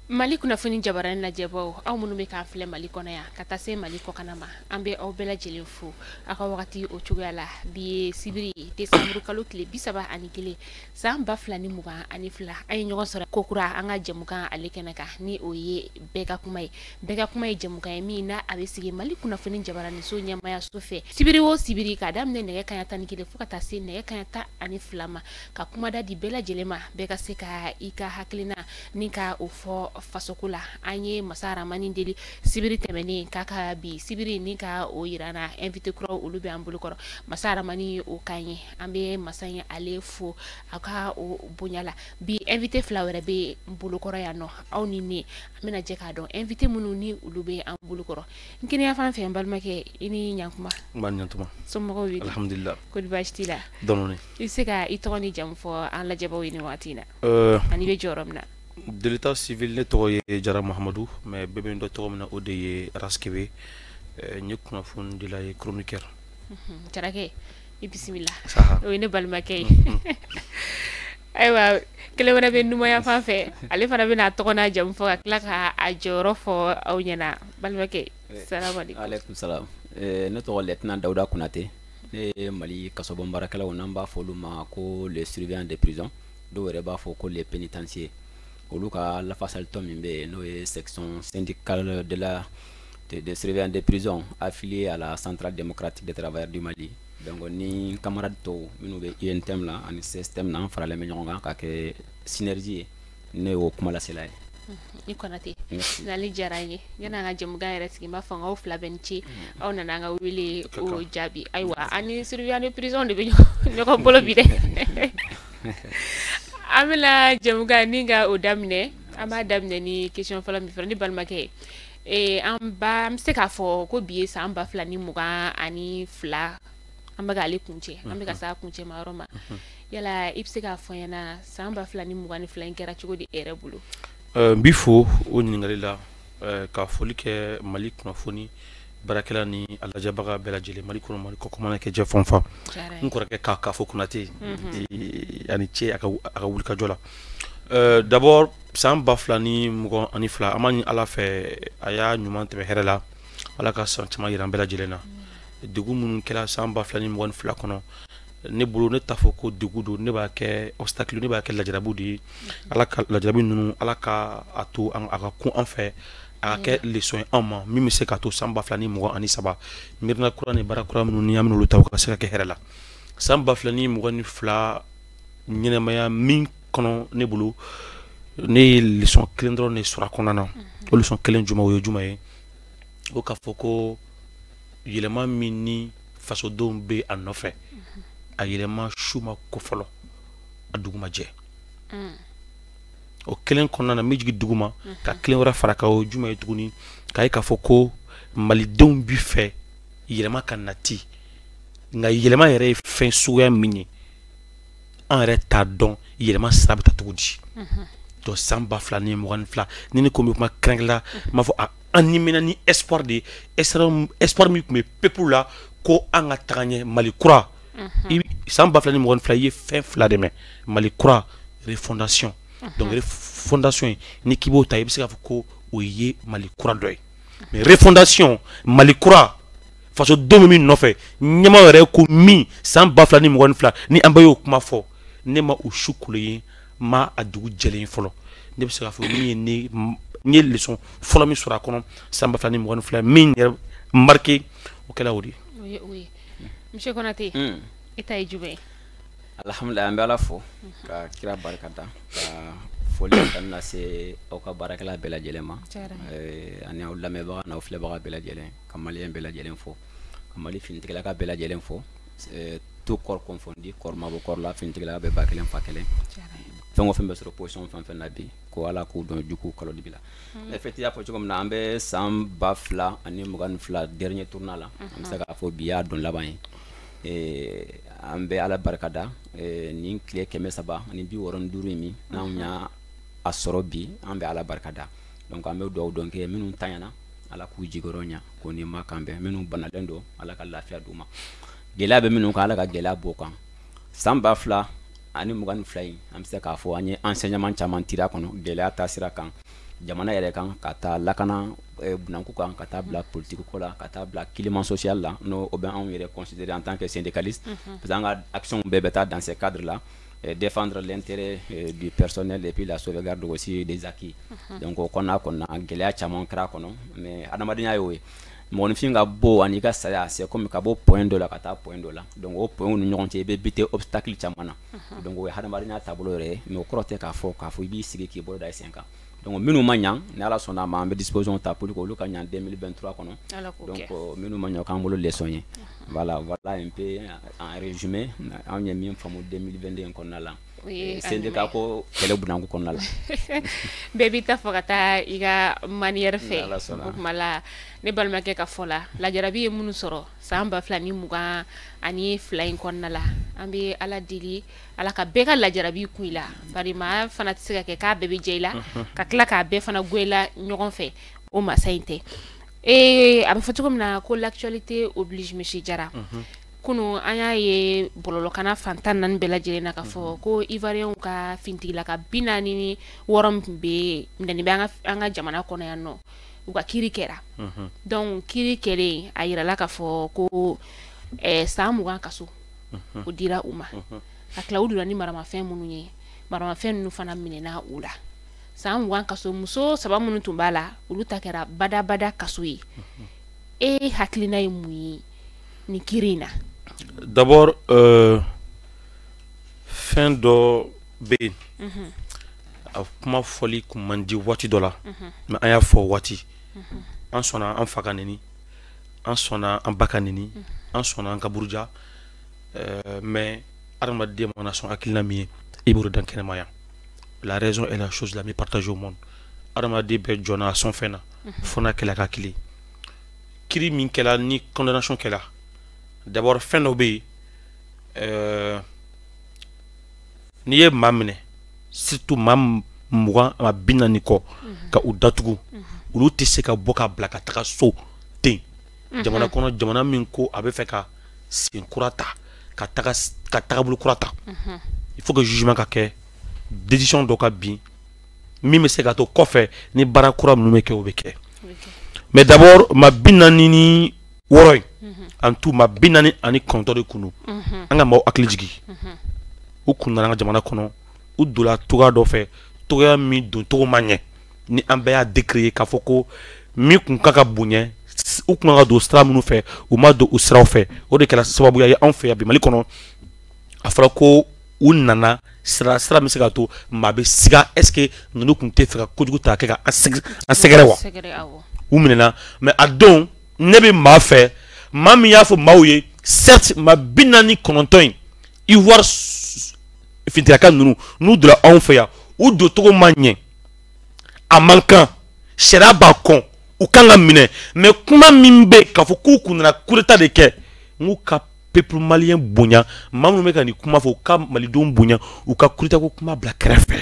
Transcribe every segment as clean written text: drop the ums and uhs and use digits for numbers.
Mali kunnafoni jabaranin lajɛbaw, aw minnu bɛ k'an filɛ Mali kɔnɔ yan ka taa se Mali kɔkana ma, an bɛ aw bɛɛ lajɛlen fo aw ka wagati o cogoya la. Bi ye sibiri ye, décembre kalo tile 31, san 2022. An ye ɲɔgɔn sɔrɔ kokura an ka jɛmukan ale kɛnɛ kan, ni o ye Bɛɛ ka kuma ye. Bɛɛ ka kuma ye jɛmukan ye min n'a a bɛ sigi Mali kunnafoni jabaraninso ɲɛmayaso fɛ sibiri o sibiri, k'a daminɛ nɛgɛ kanɲɛ 11 fo ka taa se nɛgɛ kanɲɛ 12 ma, ka kumada di bɛɛ lajɛlen ma, bɛɛ ka se ka i ka hakilina ni ka o fɔ fasoko la. An ye masa Ramani deli sibiri tɛmɛnen k'a ka bi sibiri ni ka o yira na. Invité kuraw, olu bɛ an bolokɔrɔ. Masa Ramani o kan ye, an bɛ masa in ale fo a ka o bonya la. Bi invité fila wɛrɛ bɛ n bolokɔrɔ yan nɔ. Aw ni ne, an bɛna jɛ k'a dɔn invité minnu ni olu bɛ an bolokɔrɔ. N kɛnɛya fan fɛ, n balimakɛ, i ni ɲankuma. N b'a ɲantuma. Somɔgɔw bɛ di? Alhamdulillah. Ko di, baasi t'i la? Dɔɔni. I bɛ se ka i tɔgɔ ni jamu fɔ an lajɛbaw ye nin waati in na, ani i bɛ jɔyɔrɔ min na? De l'état civil, ne tɔgɔ ye Jara Mahamadu, mais bɛɛ bɛ n dɔn tɔgɔ min na, o de ye Raskebe. N ye kunnafonidila ye, chroniqueur. Jarakɛ, i bisimila. Saha. O ye ne balimakɛ ye. Ayiwa, kelen wɛrɛ bɛ numanya fan fɛ, ale fana bɛna a tɔgɔ n'a jamu fɔ ka tila ka a jɔyɔrɔ fɔ aw ɲɛna. Balimakɛ, salamu aleykum. Aleykum salam. Ne tɔgɔ lieutenant Dawuda Konate. Ne ye Mali kasobon baarakɛlaw, n'an b'a fɔ olu ma ko les surveillants de prison, dɔw yɛrɛ b'a fɔ ko les pénitenciers, olu ka lafasalitɔn min bɛ yen, n'o ye section syndicale de la de surveillants de prison affiliée à la centrale démocratique des travailleurs du Mali. Donc ni camarade tɔw minnu bɛ UNTM la ani CSTM na, an faralen bɛ ɲɔgɔn kan ka kɛ synergie ye. Ne y'o kuma lasela ye. I Konate. Merci. Nali diyara n ye. Yanni an ka jɛmukan yɛrɛ sigi, n b'a fɔ aw fila bɛɛ ni ce, aw nana an ka wele o jaabi. Ayiwa, an ni surveillant de prison de bɛ ɲɔgɔn bolo bi dɛ. An bɛna jɛmukan ni ka o daminɛ. An b'a daminɛ ni question fɔlɔ min fɔlɔ, ni balimakɛ ye, an ba, an bɛ se k'a fɔ ko bi ye san 2022, an bɛ k'ale kuncɛ, an bɛ ka s'a kuncɛ ma yɔrɔ ma. Yala i bɛ se k'a fɔ n ɲɛna, san 2022 in kɛra cogo di e yɛrɛ bolo? N b'i fo o ɲininkali la, ka foli kɛ Mali kunnafoni baarakɛla ni a lajɛbaga bɛɛ lajɛlen, Mali kɔnɔ, Mali kɔ, mana kɛ jɛ fan fan. N kɔrɔkɛ k'a fɔ Konate ani ce a ka wulikajɔ la. D'abord, san 2022, an b'a ɲini Ala fɛ, a y'a ɲuman tɛmɛ hɛrɛ la, Ala ka san caman yira an bɛɛ lajɛlen na. Degun minnu kɛra san 2022 kɔnɔ, ne bolo, ne t'a fɔ ko degun don, ne b'a kɛ obstacle, ne b'a kɛ lajarabi de ye. Ala ka lajarabi ninnu, Ala ka a to a ka kun an fɛ, a ka kɛ leçon ye anw ma, min bɛ se k'a to san 2023, miirina kura ni baara kura minnu ni an bɛn'olu ta, u ka se ka kɛ hɛrɛ la. San 2022 ɲɛnɛmaya min kɔnɔ, ne bolo, ne ye leçon kelen dɔrɔn de sɔrɔ a kɔnɔna na. O leçon kelen jumɛn, o ye jumɛn ye? O k'a fɔ ko yɛlɛma min ni fasodenw bɛ a nɔfɛ, a yɛlɛma su ma ko fɔlɔ, a dugu ma jɛ. O kelen kɔnɔna na, n bɛ jigin dugu ma ka kelen wɛrɛ fara kan. O ye jumɛn ye tuguni? K'a ye k'a fɔ ko malidenw bi fɛ yɛlɛma ka nati, nka yɛlɛma yɛrɛ ye fɛn suguya min ye, an yɛrɛ t'a dɔn yɛlɛma sira bɛ taa cogo di. Donc san 2022, ni ne ko n bɛ kuma kɛrɛnkɛrɛn la, n b'a fɔ a animé ni espoir de ye, espoir min tun bɛ peuple la ko an ka taga ɲɛ, Mali kura. San 2022, i ye fɛn fila de mɛn: Mali kura, refondation. Donc refondation in, ni k'i b'o ta, i bɛ se k'a fɔ ko o ye Mali kura dɔ ye. Mais refondation, Mali kura, fasodenw bɛ min nɔfɛ, ɲɛmaa yɛrɛ ko min san 2022, ni an bɛɛ y'o kuma fɔ, ne ma o su kolo ye, ma a dugu jɛlen fɔlɔ. Ne bɛ se k'a fɔ min ye ne, n ye leçon fɔlɔ min sɔrɔ a kɔnɔ san 2022, min yɛrɛ marqué, o kɛra o de ye. O ye o ye. Monsieur Konate, e ta ye jumɛn ye? Alhamdulilayi, an bɛ Ala fo ka kira barika da, ka foli ka lase aw ka baarakɛla bɛɛ lajɛlen ma, ani aw lamɛnbaga n'aw filɛbaga bɛɛ lajɛlen, ka maliyɛn bɛɛ lajɛlen fo, ka Mali finitigilaka bɛɛ lajɛlen fo, tout corps confondu, corps mabɔ corps la, finitigilaka bɛɛ ba kelen fa kelen, fɛn o fɛn bɛ sɔrɔ position fɛn fɛn na bi, ko Ala k'u dɔn jugu kalo dibi la. Effectivement, i y'a fɔ cogo min na, an bɛ san 2022 dernier tournant la, an bɛ se k'a fɔ bi y'a don laban ye. An bɛ Ala barika da nin tile 365 in min n'anw y'a a sɔrɔ bi, an bɛ Ala barika da. Donc an bɛ dugawu dɔn kɛ minnu tanyana, Ala k'u jigiyɔrɔ ɲɛ, k'o ni ma kan bɛn, minnu banalen don, Ala ka lafiya d'u ma, gɛlɛya bɛ minnu kan, Ala ka gɛlɛya b'o kan. San 2022 in, an bɛ se k'a fɔ an ye enseignement caman tiré a kɔnɔ, gɛlɛya ta sira kan. jamana yɛrɛ kan, ka taa lakana bunanku kan, ka taa bila politique ko la, ka taa bila climat social la, n'o o bɛ anw yɛrɛ considérer en tant que syndicaliste, parce que an ka action bɛɛ bɛ taa dans ce cadre là, défendre l'intérêt du personnel et puis la sauvegarde aussi des acquis. Donc o kɔnɔna gɛlɛya caman kɛra a kɔnɔ, mais adamadenya y'o ye. Mɔgɔninfin ka bɔ ani ka saya, c'est comme ka bɔ point dɔ la ka taa point dɔ la. Donc o point ni ɲɔgɔn cɛ, i bɛ buter obstacle caman na. Donc o ye hadamadenya taabolo yɛrɛ ye, mais o kɔrɔ tɛ k'a fɔ i b'i sigi k'i bolo da i sen kan. Donc minnu ma ɲa, ni Ala sɔnna a ma, an bɛ disposition ta pour que olu ka ɲa 2023 kɔnɔ. Donc minnu ma ɲa, o k'an bolo leçon ye. Voilà, voilà un peu en résumé anw ye min faamu 2022 in kɔnɔna la, syndicat ko kɛlɛ bunanku kɔnɔna la. Bɛɛ b'i ta fɔ ka taa i ka manière fɛ. O tuma la, ne balimakɛ ka fɔ la, lajarabi ye minnu sɔrɔ san 2022 in kɔnɔna la, an bɛ Ala deli, Ala ka bɛɛ ka lajarabi kun i la, bari maa fana tɛ se ka kɛ k'a bɛɛ bɛ diya i la ka tila k'a bɛɛ fana go i la ɲɔgɔn fɛ, o masa in tɛ. Ee, a bɛ fɔ cogo min na ko l'actualité oblige, monsieur Jara. Kunun an y'a ye bɔlɔlɔkana fan 14 bɛɛ lajɛlen na k'a fɔ ko Ivoirien ka finitigilaka 46 min tun bɛ minɛni bɛ an ka jamana kɔnɔ yan nɔ, u ka kiiri kɛra. Donc kiiri kɛlen, a yirala k'a fɔ ko san 20 kaso o dira u ma, ka tila u donna ni maramafɛn minnu ye, maramafɛn ninnu fana minɛna u la. San 20 kaso, muso saba minnu tun b'a la, olu ta kɛra badabada kaso ye. E hakilina ye mun ye nin kiiri in na? D'abord, fɛn dɔ bɛ yen, a kuma fɔli kun man di waati dɔ la, mais an y'a fɔ waati. An sɔnna an fa ka neni, an sɔnna an ba ka neni, an sɔnna an ka buruja, mais adamaden mana sɔn hakilina min ye, i b'o de dan kɛnɛma yan. La raison est la chose la mieux partagée au monde. Adamaden bɛɛ jɔnna a sɔn fɛn na, fo n'a kɛla ka kelen. Kiiri min kɛla ni condamnation kɛla, d'abord fɛn dɔ bɛ yen, n'i ye maa minɛ, surtout maa 20 a 40 kɔ, ka u datugu, olu tɛ se ka bɔ ka bila ka taga so ten. Jamana kɔnɔ, jamana min ko a bɛ fɛ ka sen kura ta, ka taga ka tagabolo kura ta, il faut que jugement ka kɛ, décision dɔ ka bin min bɛ se ka to kɔfɛ ni baara kura minnu bɛ kɛ, o bɛ kɛ. Mais d'abord, maa 46 in, en tout maa 49 de kun don. An ka maaw hakili jigin, u kun nana an ka jamana kɔnɔ, u donna togoya dɔ fɛ, togoya min don cogo ma ɲɛ, ni an bɛɛ y'a décrier k'a fɔ ko min kun ka ka bonya, u kun ka don sira minnu fɛ, u ma don o siraw fɛ. O de kɛra sababuya ye anw fɛ yan bi Mali kɔnɔ, a fɔra ko u nana sira sira min bɛ se ka to maa bɛ siga, est ce que ninnu kun tɛ fɛ ka kojugu ta kɛ ka an sɛgɛrɛ wa? U minɛna, mais a don ne bɛ maa fɛ, maa min y'a fɔ maaw ye, certes maa 49 in, Ivoire finitigilaka ninnu, n'u donna anw fɛ yan, u don cogo ma ɲɛ, a man kan, sariya b'a kɔn, u kan ka minɛ. Mais kuma min bɛ k'a fɔ k'u kun nana coup d'état de kɛ, n k'u ka peuple malien bonya, maa minnu bɛ ka nin kuma fɔ, u ka malidenw bonya, u ka coup d'état ko kuma bila kɛrɛfɛ.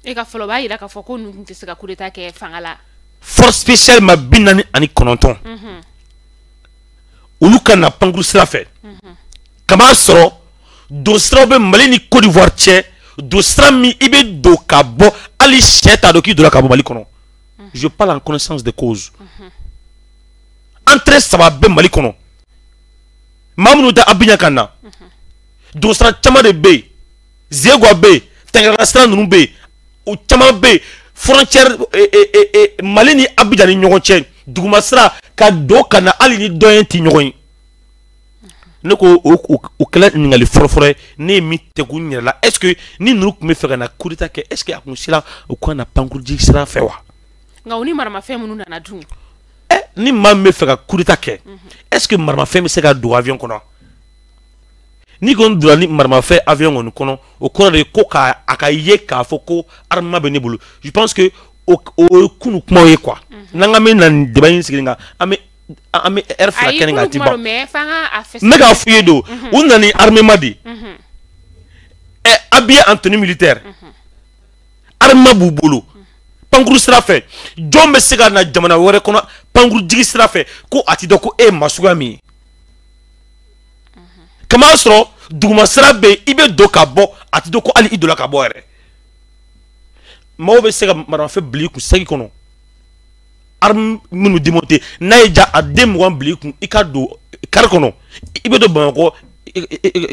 E ka fɔlɔ b'a jira k'a fɔ ko ninnu tun tɛ se ka coup d'état kɛ fanga la. Force spéciale ma 49, olu ka na pankuru sira fɛ, kama sɔrɔ don siraw bɛ Mali ni Côte d'Ivoire cɛ, don sira min i bɛ don ka bɔ, hali sɛ t'a dɔn k'i donna ka bɔ Mali kɔnɔ. Je parle en connaissance de cause. Entrée saba bɛ Mali kɔnɔ, maa minnu tɛ Abidjan ka na, don sira caman de bɛ yen, Zegwa bɛ yen, Tɛngɛrɛla sira ninnu bɛ yen, o caman bɛ yen, frontière Mali ni Abidjan ni ɲɔgɔn cɛ, duguma sira ka don ka na, hali ni dɔ tɛ ɲɔgɔn ye. Ne ko o kɛla ɲininkali fɔlɔ-fɔlɔ ye ne ye min tɛgɛ n yɛrɛ la: est ce que ni ninnu tun bɛ fɛ ka na coup d'état kɛ, est ce que a kun sera u ka na pankurunji sira fɛ wa? Nka u ni maramafɛn minnu nana dun? Ɛ, ni maa min bɛ fɛ ka coup d'état kɛ, est ce que maramafɛn bɛ se ka don avion kɔnɔ? N'i kɔni donna ni maramafɛn avion kɔni kɔnɔ, o kɔrɔ de ye ko k'a a ka ye k'a fɔ ko armement bɛ ne bolo. Je pense que o ye kunu kumaw ye quoi. N'an k'an bɛ na nin débat in sigi kan, an bɛ heure 2 kɛ nin kan, a ti ban. Mais f'an ka a Ne k'a f'i ye don, u nana ni armement de ye, ɛ, habillé en tenue militaire, armement b'u bolo pankuru sira fɛ. Jɔn bɛ se ka na jamana wɛrɛ kɔnɔ pankuru jigi sira fɛ ko a ti dɔn ko e ye maa suguya min ye? Kama sɔrɔ duguma sira bɛ yen, i bɛ don ka bɔ, a ti dɔn ko hali i donna ka bɔ yɛrɛ. Maaw bɛ se ka maramafɛn bila i kun saki kɔnɔ, arme minnu démonté, n'a ye ja a den 20 bila i kun, i ka don car kɔnɔ, i bɛ don Bamakɔ,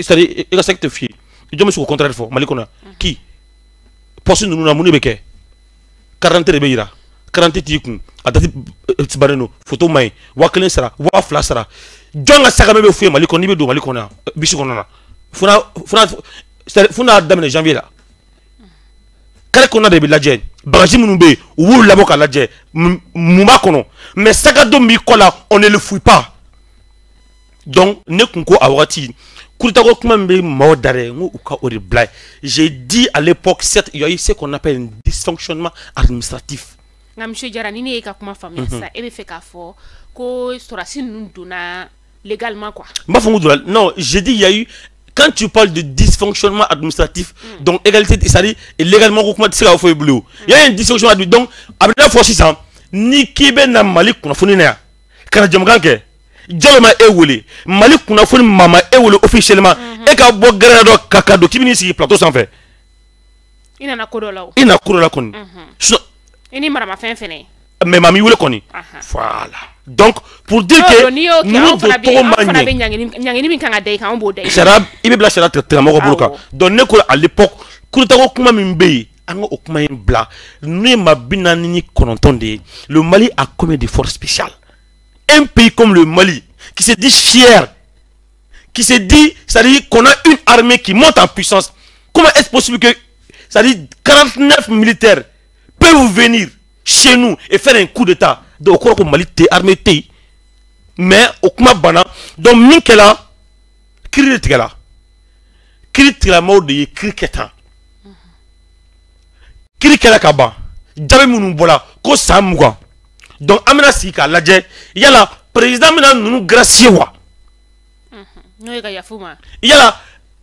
c'est-à-dire i ka saki tɛ f'i ye. Jɔn bɛ se k'o contraire fɔ Mali kɔnɔ yan? Qui poste ninnu na, mun de bɛ kɛ? Carte d'identité de bɛ yira, carte d'identité t'i kun, a date bannen don, photo man ɲi, 1000 sara, 2000 sara. Jɔn ka sac à main bɛ f'u ye Mali kɔnɔ? N'i bɛ don Mali kɔnɔ yan, bus kɔnɔ na, fo n'a daminɛ janvier la, car kɔnɔna de bɛ lajɛ, bagages minnu bɛ yen, u b'u labɔ k'a lajɛ mun b'a kɔnɔ. Mais sac à dos min b'i kɔ la, on ne le fouille pas. Donc ne kun ko a wagati coup d'état ko kuma min bɛ maaw da dɛ, n ko u ka o de bila. J'ai dit à l'époque, certes, il y a eu ce qu'on appelle un dysfonctionnement administratif. Nka monsieur Jara, ni ne y'e ka kuma faamuya sisan, e bɛ fɛ k'a fɔ ko sɔrɔdasi ninnu donna légalement, quoi? N b'a fɔ n ko donna. Non, j'ai dit il y a eu, quand tu parles de dysfonctionnement administratif, donc égalité, c'est-à-dire légalement ko kuma tɛ se ka fɔ i bolo. Il y a un dysfonctionnement administratif, donc a bɛ n'a fɔ sisan ni k'i bɛ na Mali kunnafoni na yan ka na jamukan kɛ, Jalo ma e wele, Mali kunnafoni maa ma e wele officiellement, e ka bɔ gɛrɛn dɔ ka don k'i bɛ n'i sigi plateau sanfɛ. I nana ko dɔ la o. I nana ko dɔ la kɔni. Sinon i ni maramafɛn fɛnɛ. Mais maa m'i wele kɔni. Voilà. Donc pour dire que n'i y'o kɛ, ninnu anw fana bɛ don cogo anw ma fana bɛ ɲɛ. Ɲangini min kan ka da i kan, anw b'o da i kan. Sariya, i bɛ bila sariya tigilamɔgɔw bolo kan. Donc ne ko à l'époque, coup d'état ko kuma min bɛ yen, an ka o kuma in bila. Ninnu ye maa 49 de ye. Le Mali a combien de forces spéciales? Un pays comme le Mali, qui se dit fier, qui se dit, c'est-à-dire qu'on a une armée qui monte en puissance, comment est-ce possible que, c'est-à-dire 49 militaires peuvent venir chez nous et faire un coup d'état? Donc o kɔrɔ ko Mali tɛ armée tɛ yen. Mais o kuma banna. Donc min kɛla, kiiri de tigɛla, kiiri tigilamɔgɔw de ye kiiri kɛ tan. Kiiri kɛla ka ban, jaabi minnu bɔra ko san 20. Donc an bɛna sigi k'a lajɛ, yala président bɛna ninnu gracier wa? N'o ye ka yafa u ma. Yala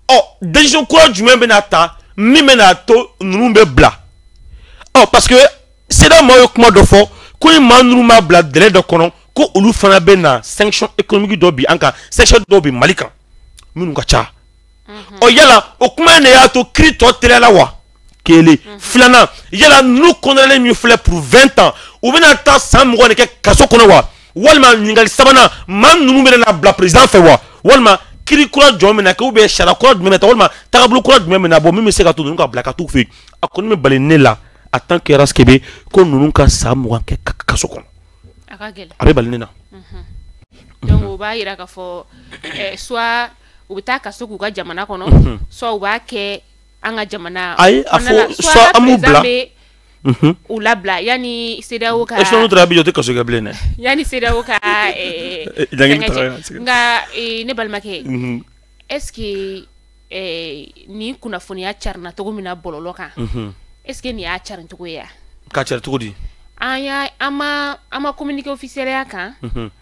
ɔ décision kura jumɛn bɛna ta min bɛna to ninnu bɛ bila? Ɔ parce que CEDEAO maaw ye kuma dɔ fɔ ko ni maa ninnu ma bila délai dɔ kɔnɔ, ko olu fana bɛ na sanction économique dɔ bi an kan, sanction dɔw bi Mali kan minnu ka ca. Ɔ yala o kuma in de y'a to kiiri tɔ teliyala wa? Kelen. Filanan, yala ninnu condamné min filɛ pour 20 ans, u bɛna taa san 20 de kɛ kaso kɔnɔ wa? Walima ɲininkali sabanan, maa ninnu bɛna na bila président fɛ wa? Walima kiiri kura jɔn bɛna kɛ, ou bien sariya kura jumɛn bɛ ta, walima tagabolo kura jumɛn bɛna bɔ min bɛ se ka to ninnu ka bila ka t'u fɛ yen? A kɔni bɛ bali ne la en tant que Ras Kebe ko ninnu ka san 20 kɛ kaso kɔnɔ. A ka gɛlɛn. A bɛ bali ne na. Donc o b'a yira k'a fɔ soit u bɛ taa kaso k'u ka jamana kɔnɔ, soit u b'a kɛ an ka jamana Ayi, a kɔnɔna la, fɔ soit an b'u président bila. bɛ u labila yanni CEDEAO ka Est-ce que n'u taara Abidjan, u tɛ kaso kɛ bilen dɛ. Yanni CEDEAO ka Ɲangili fɛngɛ taga cɛ. Nka ne balimakɛ, est-ce que nin kunnafoniya carinna cogo min na bɔlɔlɔ kan, est-ce que nin y'a carin cogo ye wa? K'a cari cogo di? An y'a an ma communiqué officiel y'a kan,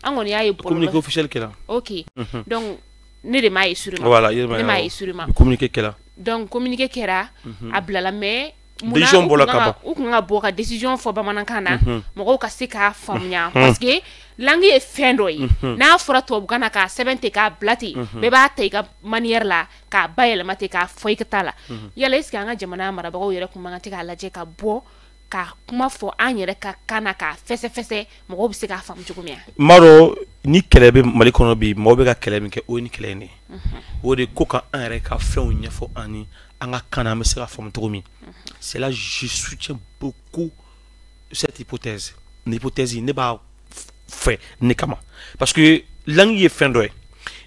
an kɔni y'a ye bɔlɔlɔ. Communiqué officiel kɛra. Ok, donc ne de m'a ye sûrement. Voilà, i ne m'a ye sûrement. Communiqué kɛra. Donc communiqué kɛra, a bilala, mais munna Décision u bɔra kun ka kan ban. U kun kan ka bɔ ka décision fɔ bamanankan na, mɔgɔw ka se k'a faamuya, parce que langue ye fɛn dɔ ye, n'a fɔra tubabukan na k'a sɛbɛn ten k'a bila ten, bɛɛ b'a ta i ka manière la k'a bayɛlɛma ten k'a fɔ i ka ta la. Yala est ce que an ka jamana marabagaw yɛrɛ kun man kan tɛ k'a lajɛ ka bɔ ka kuma fɔ an yɛrɛ ka kan na k'a fɛsɛfɛsɛ, mɔgɔw bɛ se k'a faamu cogo min na? N b'a dɔn ni kɛlɛ bɛ Mali kɔnɔ bi, maaw bɛ ka kɛlɛ min kɛ, o ye ni kɛlɛ in de ye. O de ko ka an yɛrɛ ka fɛnw ɲɛfɔ an ni an ka kan na, an bɛ se ka faamu cogo min. C'est là, je soutiens beaucoup cette hypothèse. Nin hypothèse, ne b'a fɛ ne kama, parce que langue ye fɛn dɔ ye,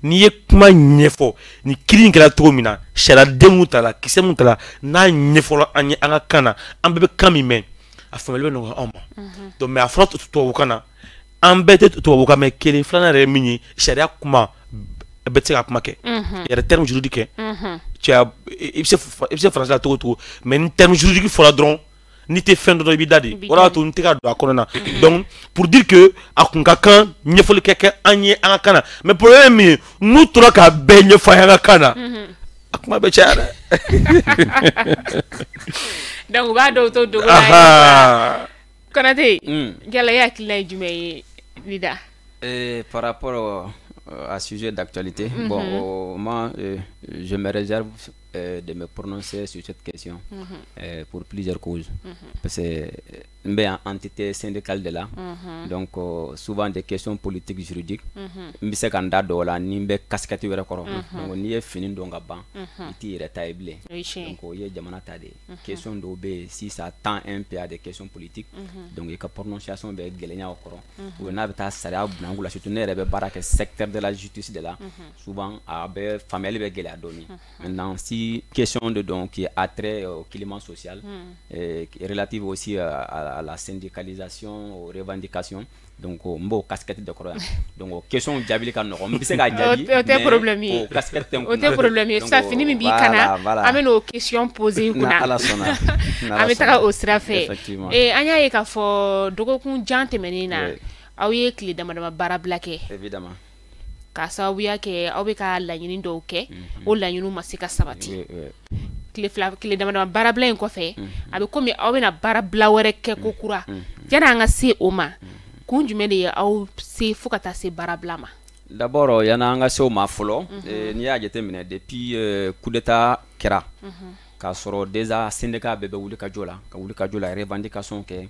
n'i ye kuma ɲɛfɔ, ni kiiri in kɛra cogo min na, sariyaden mun ta la, kisɛ mun ta la, n'a ɲɛfɔra an ye an ka kan na, an bɛɛ bɛ kan min mɛn, a faamuyali bɛ nɔgɔya anw ma. Donc mais a fɔra tubabukan na, an bɛɛ tɛ tubabukan mɛn. Kelen. Filanan yɛrɛ ye min ye, sariya kuma, bɛɛ tɛ se ka kuma kɛ yɛrɛ, terme juridique kɛ. Tu as i bɛ se français la cogo o cogo, mais ni terme juridique fɔra dɔrɔn, n'i tɛ fɛn dɔ dɔn, i b'i da de. O de y'a to n tɛ ka don a kɔnɔ na. Donc pour dire que a kun ka kan ɲɛfɔli kɛ kɛ an ye an ka kan na. Mais problème ye min ye, n'u tora k'a bɛɛ ɲɛfɔ an ye an ka kan na, a kuma bɛ caya dɛ. Donc u b'a dɔw to dogo la. Konate, yala e hakilina ye jumɛn ye nin da? Par rapport à sujet d'actualité, bon, moi, je me réserve de me prononcer sur cette question pour plusieurs causes. Parce que n bɛ yan entité syndicale de la. Donc souvent des questions politiques, juridiques, n bɛ se ka n da don o la ni n bɛ casquette wɛrɛ kɔrɔ. Donc n'i ye fini don ka ban, i t'i yɛrɛ ta ye bilen. Donc o ye jamana ta de ye. Question dɔw bɛ yen, si ça tend un peu à des questions politiques, donc i ka prononciation bɛ gɛlɛya o kɔrɔ. Ou n'a bɛ taa sariya bunakun la, surtout ne yɛrɛ bɛ baara kɛ secteur de la justice de la, souvent a bɛ faamuyali bɛ gɛlɛya dɔɔni. Maintenant, si question de donc qui a trait au climat social, relative aussi à la syndicalisation, aux revendications, donc n b'o casquette de kɔrɔ yan. Donc o question jaabili ka nɔgɔn, n bɛ se k'a jaabi. O tɛ problème ye. O casquette tɛ n O tɛ problème ye. Sisan fini min b'i kan na, an bɛ n'o question poser i kunna. Ala sɔnna. An bɛ taga o sira fɛ. Effectivement. An y'a ye k'a fɔ dɔgɔkun jan tɛmɛnen na, aw ye tile dama dama baarabila kɛ. Évidemment. K'a sababuya kɛ aw bɛ ka laɲini dɔw kɛ, o laɲiniw ma se ka sabati. Tile 2, tile dama dama baarabila in kɔfɛ, a bɛ komi aw bɛna baarabila wɛrɛ kɛ ko kura. Yanni an ka se o ma, kun jumɛn de ye aw se fo ka taa se baarabila ma? D'abord, yanni an ka se o ma fɔlɔ, n'i y'a jateminɛ, depuis coup d'état kɛra, k'a sɔrɔ déjà syndicat bɛɛ bɛ wuli ka jɔ la, ka wuli ka jɔ la, revendication kɛ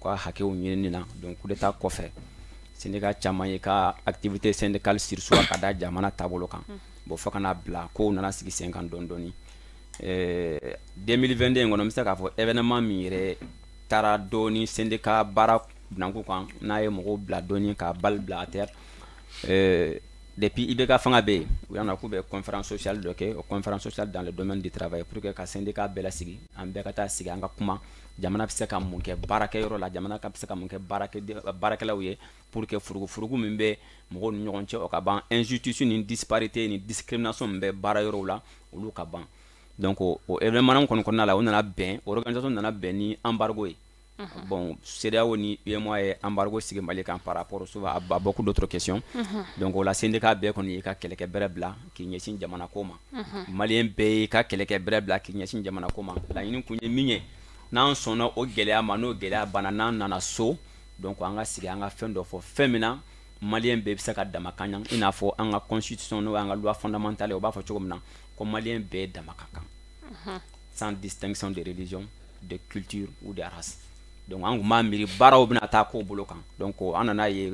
ka hakɛw ɲinini na. Donc coup d'état kɔfɛ, syndicat caman ye ka activité syndicale surseoir ka da jamana taabolo kan. Bon, fo ka n'a bila kow nana sigi sen kan dɔɔni dɔɔni. 2022 in kɔnɔ, n bɛ se k'a fɔ événement min yɛrɛ taara dɔɔni syndicat baara bunakun kan, n'a ye mɔgɔw bila dɔɔni ka balle bila à terre, depuis IBK fanga bɛ yen, u y'a k'u bɛ conférence sociale dɔ kɛ, o conférence sociale dans le domaine du travail, pour que ka syndicat bɛɛ lasigi, an bɛɛ ka taa sigi, an ka kuma jamana bɛ se ka mun kɛ baarakɛyɔrɔ la, jamana ka bɛ se ka mun kɛ baarakɛlaw ye, pour que furugufurugu min bɛ mɔgɔw ni ɲɔgɔn cɛ, o ka ban, injustice ni disparité ni discrimination min bɛ baara yɔrɔw la, olu ka ban. Donc o événement kɔni kɔnɔna la, o nana bɛn, organisation nana bɛn ni embargo ye. Bon, CEDEAO ni UEMOA ye embargo sigi Mali kan par rapport souvent à beaucoup d'autres questions. Donc o la, syndicat bɛɛ kɔni y'i ka kɛlɛkɛ bɛrɛ bila k'i ɲɛsin jamana ko ma. Malien bɛɛ y'i ka kɛlɛkɛ bɛrɛ bila k'i ɲɛsin jamana ko ma. Laɲini kun ye min ye, n'an sɔnna o gɛlɛya ma, n'o gɛlɛya banna, n'an nana so, donc an ka sigi, an ka fɛn dɔ fɔ, fɛn min na malien bɛɛ bɛ se ka dama kan, i n'a fɔ an ka constitution, n'o y'an ka loi fondamentale ye, o b'a fɔ cogo min na ko malien bɛɛ dama ka kan, sans distinction de religion, de culture ou de race. Donc an kun b'a miiri baaraw bɛna taa kow bolo kan. Donc an nana ye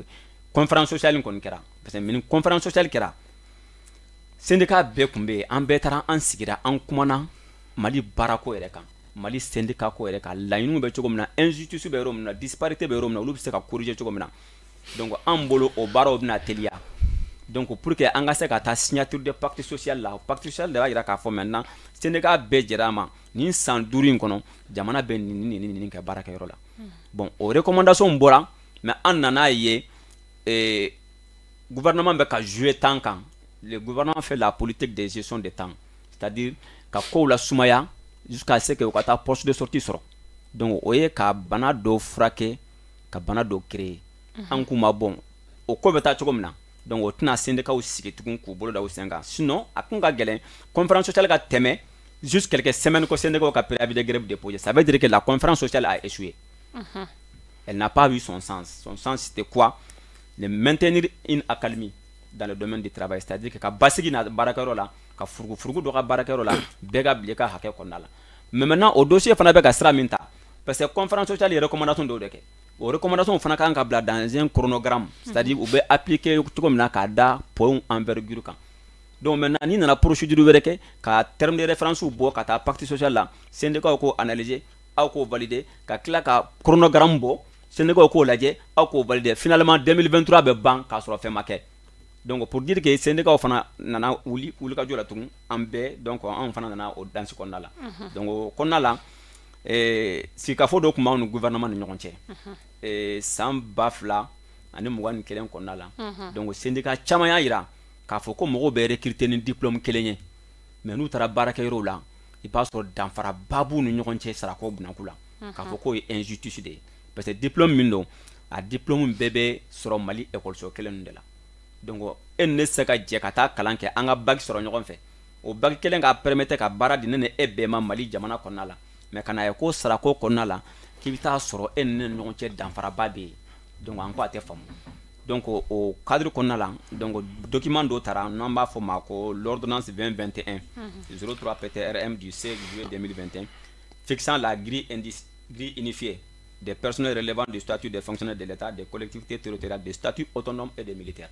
conférence sociale in kɔni kɛra, parce que ni conférence sociale kɛra, syndicat bɛɛ kun bɛ yen, an bɛɛ taara, an sigira, an kumana Mali baarako yɛrɛ kan, Mali syndicat ko yɛrɛ kan, laɲiniw bɛ cogo min na, injustice bɛ yɔrɔ min na, disparité bɛ yɔrɔ min na, olu bɛ se ka corriger cogo min na. Donc an bolo, o baaraw bɛna teliya. Donc pour que an ka se ka taa signature de pacte social la, pacte social de b'a jira k'a fɔ maintenant syndicat bɛɛ jɛra a ma, nin san 5 in kɔnɔ, jamana bɛ nin nin nin nin kɛ baarakɛyɔrɔ la. Bon, o recommandation bɔra, mais an nana ye gouvernement bɛ ka jouer temps kan. Le gouvernement fait la politique de gestion de temps, c'est-à-dire ka kow la sumaya jusqu'à ce que u ka taa porte de sortie sɔrɔ. Donc o ye ka bana dɔ furakɛ, ka bana dɔ créer. An k'u ma, bon, o ko bɛ taa cogo min na, donc o tɛna syndicats sigi tugun k'u bolo da u sen kan. Sinon a kun ka gɛlɛn conférence sociale ka tɛmɛ juste quelques semaines ko syndicats ka préavis de grève déposé. Ça veut dire que la conférence sociale a échoué. Elle n'a pas eu son sens. Son sens, c'était quoi? De maintenir une accalmie dans le domaine du travail, c'est-à-dire que ka basigi na baarakɛyɔrɔ la, ka furugufurugu dɔ ka baarakɛyɔrɔ la, bɛɛ ka bila i ka hakɛ kɔnɔna la. Mais maintenant, o dossier fana bɛ ka sira min ta, parce que conférence sociale ye recommandation dɔw de kɛ, o recommandation fana kan ka bila dans un chronogramme, c'est-à-dire u bɛ appliquer cogo min na k'a da point envergure kan. Donc maintenant, n'i nana procédure wɛrɛ kɛ ka terme de référence bɔ ka taa pacte social la, syndicat k'o analyser, aw k'o valider, ka tila ka chronogramme bɔ, syndicat k'o lajɛ, aw k'o valider, finalement 2023 bɛ ban k'a sɔrɔ fɛn ma kɛ. Donc pour dire que syndicat fana nana wuli wulikajɔ la tugun, an bɛɛ, donc anw fana nana o danse kɔnɔna la. Donc o kɔnɔna la, sigikafɔ dɔ tun b'anw ni gouvernement ni ɲɔgɔn cɛ san 2021 kɔnɔna la. Donc syndicat caman y'a jira k'a fɔ ko mɔgɔw bɛ recruter ni diplôme kelen ye, mais n'u taara baarakɛyɔrɔw la, i b'a sɔrɔ danfaraba b'u ni ɲɔgɔn cɛ sarako bunakun la, k'a fɔ k'o ye injustice de ye, parce que diplôme min don, a diplôme bɛɛ bɛ sɔrɔ Mali école kelen de la. Donc e ni ne tɛ se ka jɛ ka taa kalan kɛ, an ka bac sɔrɔ ɲɔgɔn fɛ, o bac kelen k'a permettre ka baara di ne ni e bɛɛ ma Mali jamana kɔnɔna la, mais ka na ye ko sarako kɔnɔna la, k'i bɛ taa sɔrɔ e ni ne ni ɲɔgɔn cɛ danfaraba bɛ yen. Donc an ko a tɛ faamu. Donc o cadre kɔnɔna la, donc document dɔ tara n'an b'a fɔ ma ko l'ordonnance 2021 03 PTRM du 16 juillet 2021 fixant la grille unifiée des personnels relevant du statut des fonctionnaires de l'État, des collectivités territoriales, des statuts autonomes et des militaires.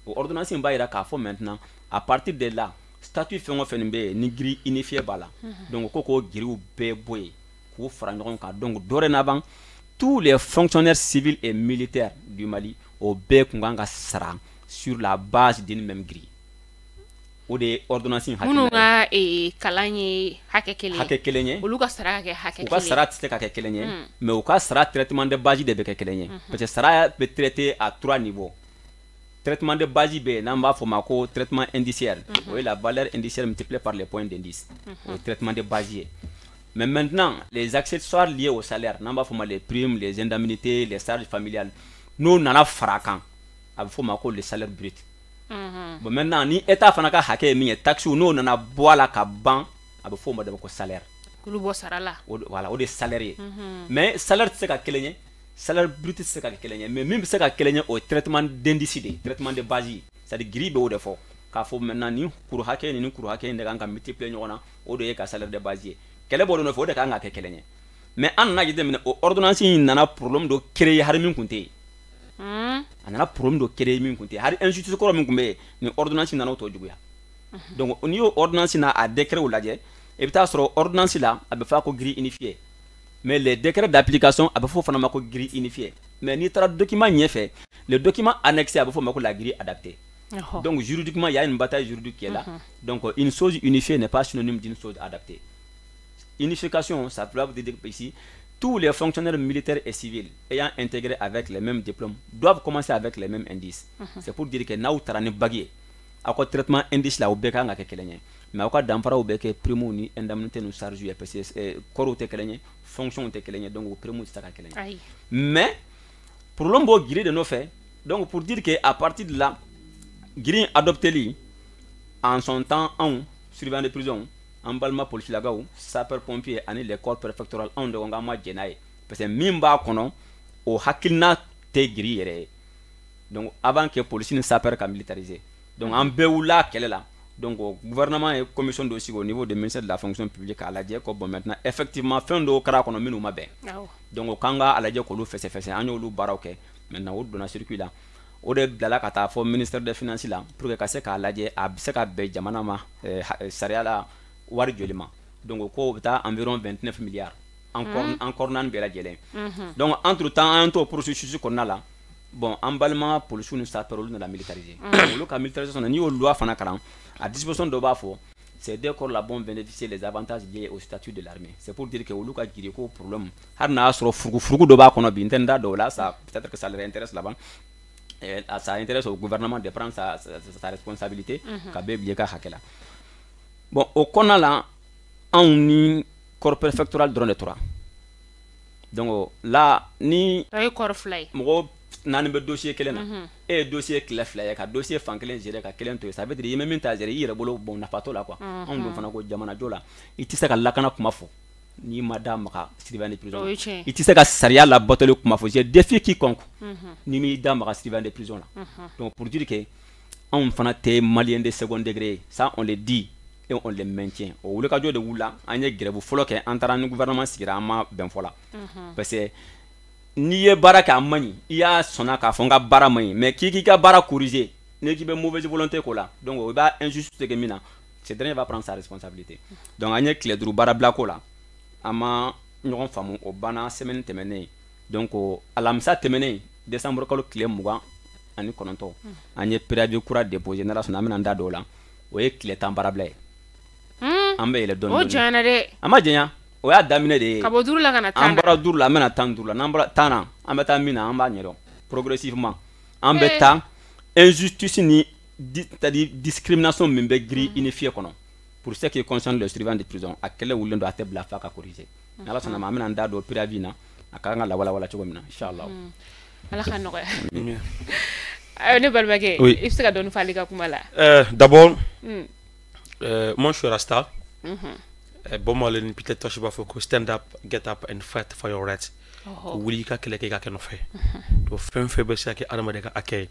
O ordonnance in b'a jira k'a fɔ maintenant, à partir de là, statut fɛn o fɛn bɛ yen ni grille unifiée b'a la, donc ko k'o grillew bɛɛ bɔ yen k'u fara ɲɔgɔn kan. Donc dorénavant, tous les fonctionnaires civils et militaires du Mali, o bɛɛ kun kan ka sara sur la base d'une même grille. O de ye ordonnance in Minnu hakilina ka kalan ye hakɛ kelen ye, hakɛ kelen ye, olu ka sara ka kɛ hakɛ u ka kelen. Sara tɛ se ka kɛ kelen ye, mais u ka sara traitement de base de bɛ kɛ kelen ye, parce que sara bɛ traiter à trois niveaux. Traitement de base bɛ yen n'an b'a fɔ o ma ko traitement indiciaire, o ye la valeur indiciaire multipliée par les points d'indice, o ye traitement de base ye. Mais maintenant, les accessoires liés au salaire, n'an b'a fɔ o ma les primes, les indemnités, les charges familiales, n'o nana fara a kan, a bɛ fɔ o ma ko le salaire brut. Bon, maintenant, ni État fana ka hakɛ ye min ye, taxe, n'o nana bɔ a la ka ban, a bɛ fɔ o ma de ko salaire. K'olu bɔ sara la. Voilà, o de ye salaire ye. Mais salaire tɛ se ka kelen ye, salaire brut tɛ se ka kɛ kelen ye, mais min bɛ se ka kelen ye, o ye traitement d'indice de ye, traitement de base ye. C'est à dire grille bɛ o de fɔ k'a fɔ maintenant nin kuru hakɛ ni nin kuru hakɛ in de kan ka multiplier ɲɔgɔn na, o de ye ka salaire de base ye. Kɛlɛ b'o de nɔfɛ, o de kan ka kɛ kelen ye. Mais an nana jateminɛ, o ordonnance in nana problème dɔ créer hali min tun tɛ yen. A nana problème dɔ créer min tun tɛ yen, hali injustice kɔrɔ min tun bɛ yen, ni ordonnance nana o tɔ juguya. Donc n'i y'o ordonnance n'a a décret lajɛ, i bɛ taa sɔrɔ ordonnance la, a bɛ fɔ a ko grille unifiée, mais les décrets d'application, a bɛ fɔ o fana ma ko grille unifiée. Mais n'i taara document ɲɛfɛ, le document annexé, a bɛ fɔ o ma ko la grille adaptée. Donc juridiquement, il y a une bataille juridique qui est là. Donc une chose unifiée n'est pas synonyme d'une chose adaptée. Unification, ça veut dire ici, tous les fonctionnaires militaires et civils ayant intégré avec les mêmes diplômes doivent commencer avec les mêmes indices. C'est pour dire que n'aw taara ni bague ye, aw ka traitement indice la, o bɛɛ kan ka kɛ kelen ye, mais aw ka danfaraw bɛ kɛ prime ni indemnité ni charge ye, parce que corps tɛ kelen ye, fonction tɛ kelen ye, donc o prime tɛ se ka kelen ye. Mais problème b'o grille de nɔfɛ. Donc pour dire que à partir de là, grille adopteli en son temps, anw surveillant de prison, an balima polisilakaw, sapeur pompier ani les corps préfectoral, anw de ko k'an ma jɛn n'a ye, parce que min b'a kɔnɔ, o hakilina tɛ grille yɛrɛ ye. Donc avant que polisi ni sapeur ka militariser, donc an bɛɛ wulila kɛlɛ la. Donc gouvernement ye commission dɔ sigi au niveau du ministère de la Fonction publique k'a lajɛ ko bon, maintenant, effectivement, fɛn dɔw kɛra a kɔnɔ minnu ma bɛn, donc k'an ka a lajɛ k'olu fɛsɛfɛsɛ. An y'olu baaraw kɛ. Maintenant, o donna circuit la, o de bilala ka taa fɔ ministère des Finances la pour que ka se k'a lajɛ a bɛ se ka bɛn jamana ma sariya la wari joli ma. Donc ko o bɛ taa environ 29 milliards encore naani bɛɛ lajɛlen. Donc entre temps, an y'an to processus kɔnɔna la. Bon, an balima polisiw ni sapeur, olu nana militariser. Olu ka militarisation na, n'i y'o loi fana kalan, a disposition dɔ b'a fɔ ces deux corps là vont bénéficier les avantages liés au statut de l'armée. C'est pour dire que olu ka grille ko problème, hali n'a y'a sɔrɔ furugufurugu dɔ b'a kɔnɔ bi, n tɛ n da don o la, ça peut-être que ça leur intéresse là-bas. Et ça intéresse au gouvernement de prendre sa responsabilité ka bɛɛ bila i ka hakɛ la. Bon, o kɔnɔna la, anw ni corps préfectoral dɔrɔn de tora. Donc là, ni O ye corps fila ye. Mɔgɔ naani bɛ dossier kelen na, e ye dossier tile fila ye ka dossier fan kelen gérer ka kelen to yen, ça veut dire i bɛ min ta gérer i yɛrɛ bolo. Bon, nafa t'o la quoi. Anw dun fana ko jamanajɔ la, i tɛ se ka lakana kuma fɔ n'i ma da maga surveillant de prison. O ye tiɲɛ. I tɛ se ka sariya labatoli kuma fɔ, je défie quiconque, n'i m'i da maga surveillant de prison la. Donc pour dire que anw fana tɛ Malien de second degré ye, ça, on le dit et on le maintient. O wulikajɔ de wulila, an ye grève fɔlɔ kɛ, an taara ni gouvernement sigira, an ma bɛn fɔ la, parce que n'i ye baara kɛ a man ɲi, i y'a sɔnna k'a fɔ n ka baara man ɲi, mais k'i k'i ka baara corriger, n'i k'i bɛ mauvaise volonté k'o la, donc o b'a injustice kɛ min na, ce dernier va prendre sa responsabilité. Donc an ye tile 5 baara bila ko la, an ma ɲɔgɔn faamu, o banna semaine tɛmɛnen. Donc alamisa tɛmɛnen, décembre kalo tile 29, an ye préavis kura déposé. N'Ala sɔnna, an bɛna an da don o la. O ye tile 10 baarabila ye. An bɛ yɛlɛ dɔɔni O dɔɔni. janyana dɛ. An ma janya, o y'a daminɛ de ye. Ka bɔ 5 la ka na 10 An na. bɔra 5 la, an bɛna 15 la. N'an bɔra 10 na, an bɛ taa min na, an b'a ɲɛdɔn. Progressivement, an bɛ taa injustice ni c'est à dire discrimination min bɛ grille unifiée kɔnɔ pour ce qui concerne les surveillants de prison, a kɛlɛ wulilen don, a tɛ bila f'a ka corriger. Ni Ala sɔnna ma, an bɛna an da don préavis na, a ka kan ka lawalawala cogo min na, inchallah. Ala ka nɔgɔya. Ayiwa, ne balimakɛ, Oui. i bɛ se ka dɔɔni fɔ ale ka kuma la. D'abord, moi je suis Rasta. Bon, moi, peut-être toi, je vais faire stand up, get up and fight for your rights. Ko wuli i ka kɛlɛ kɛ i ka kɛ nɔfɛ. Donc fɛn fɛn bɛ se ka kɛ adamaden ka hakɛ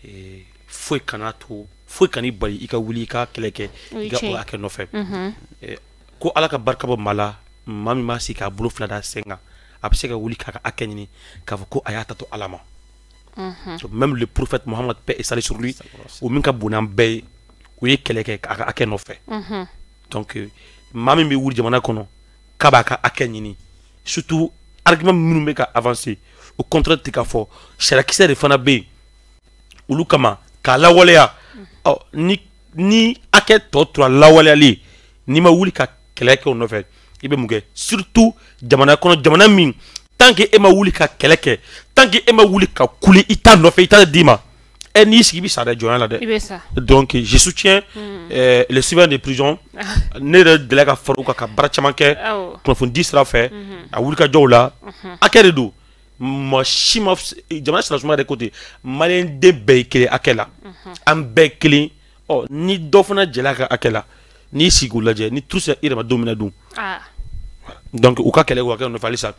ye, foyi kana to, foyi kan'i bali i ka wuli i ka kɛlɛ kɛ i ka o hakɛ nɔfɛ. Ko Ala ka barika bɔ maa la, maa min b'a sigi k'a bolo fila da sen kan, a bɛ se ka wuli k'a ka hakɛ ɲini k'a fɔ ko a y'a ta to Ala ma. Même le prophète Mohammed, paix et salut sur lui, o min ka bon n'an bɛɛ ye, o ye kɛlɛ kɛ k'a ka hakɛ nɔfɛ. Donc maa min bɛ wuli jamana kɔnɔ k'a b'a ka hakɛ ɲini, surtout argument minnu bɛ ka avancer, au contraire tɛ ka fɔ sariyakisɛ de fana bɛ yen olu kama k'a lawaleya. Ɔ ni hakɛ tɔ tora lawaleyali, n'i ma wuli ka kɛlɛ kɛ o nɔfɛ, i bɛ mun kɛ? Surtout jamana kɔnɔ, jamana min tant que e ma wuli ka kɛlɛ kɛ, tant que e ma wuli ka kule i ta nɔfɛ, i ta d'i ma, ɛ n'i sigi i bɛ sa dɛ jɔnya la dɛ. I bɛ sa. Donc je soutiens les surveillants de prison. Ne yɛrɛ delila ka fara u kan ka baara caman kɛ kunnafoni sira fɛ, a wulikajɔw la. Hakɛ de don, maa si ma jamana sariya yɛrɛ ko ten, maliyɛn den bɛɛ ye kelen hakɛ la, an bɛɛ kelen. Ɔ ni dɔ fana jɛla ka hakɛ la, n'i sigi k'u lajɛ ni tout i yɛrɛ ma don min na dun. Donc u ka kɛlɛ k'u hakɛ nɔfɛ halisa.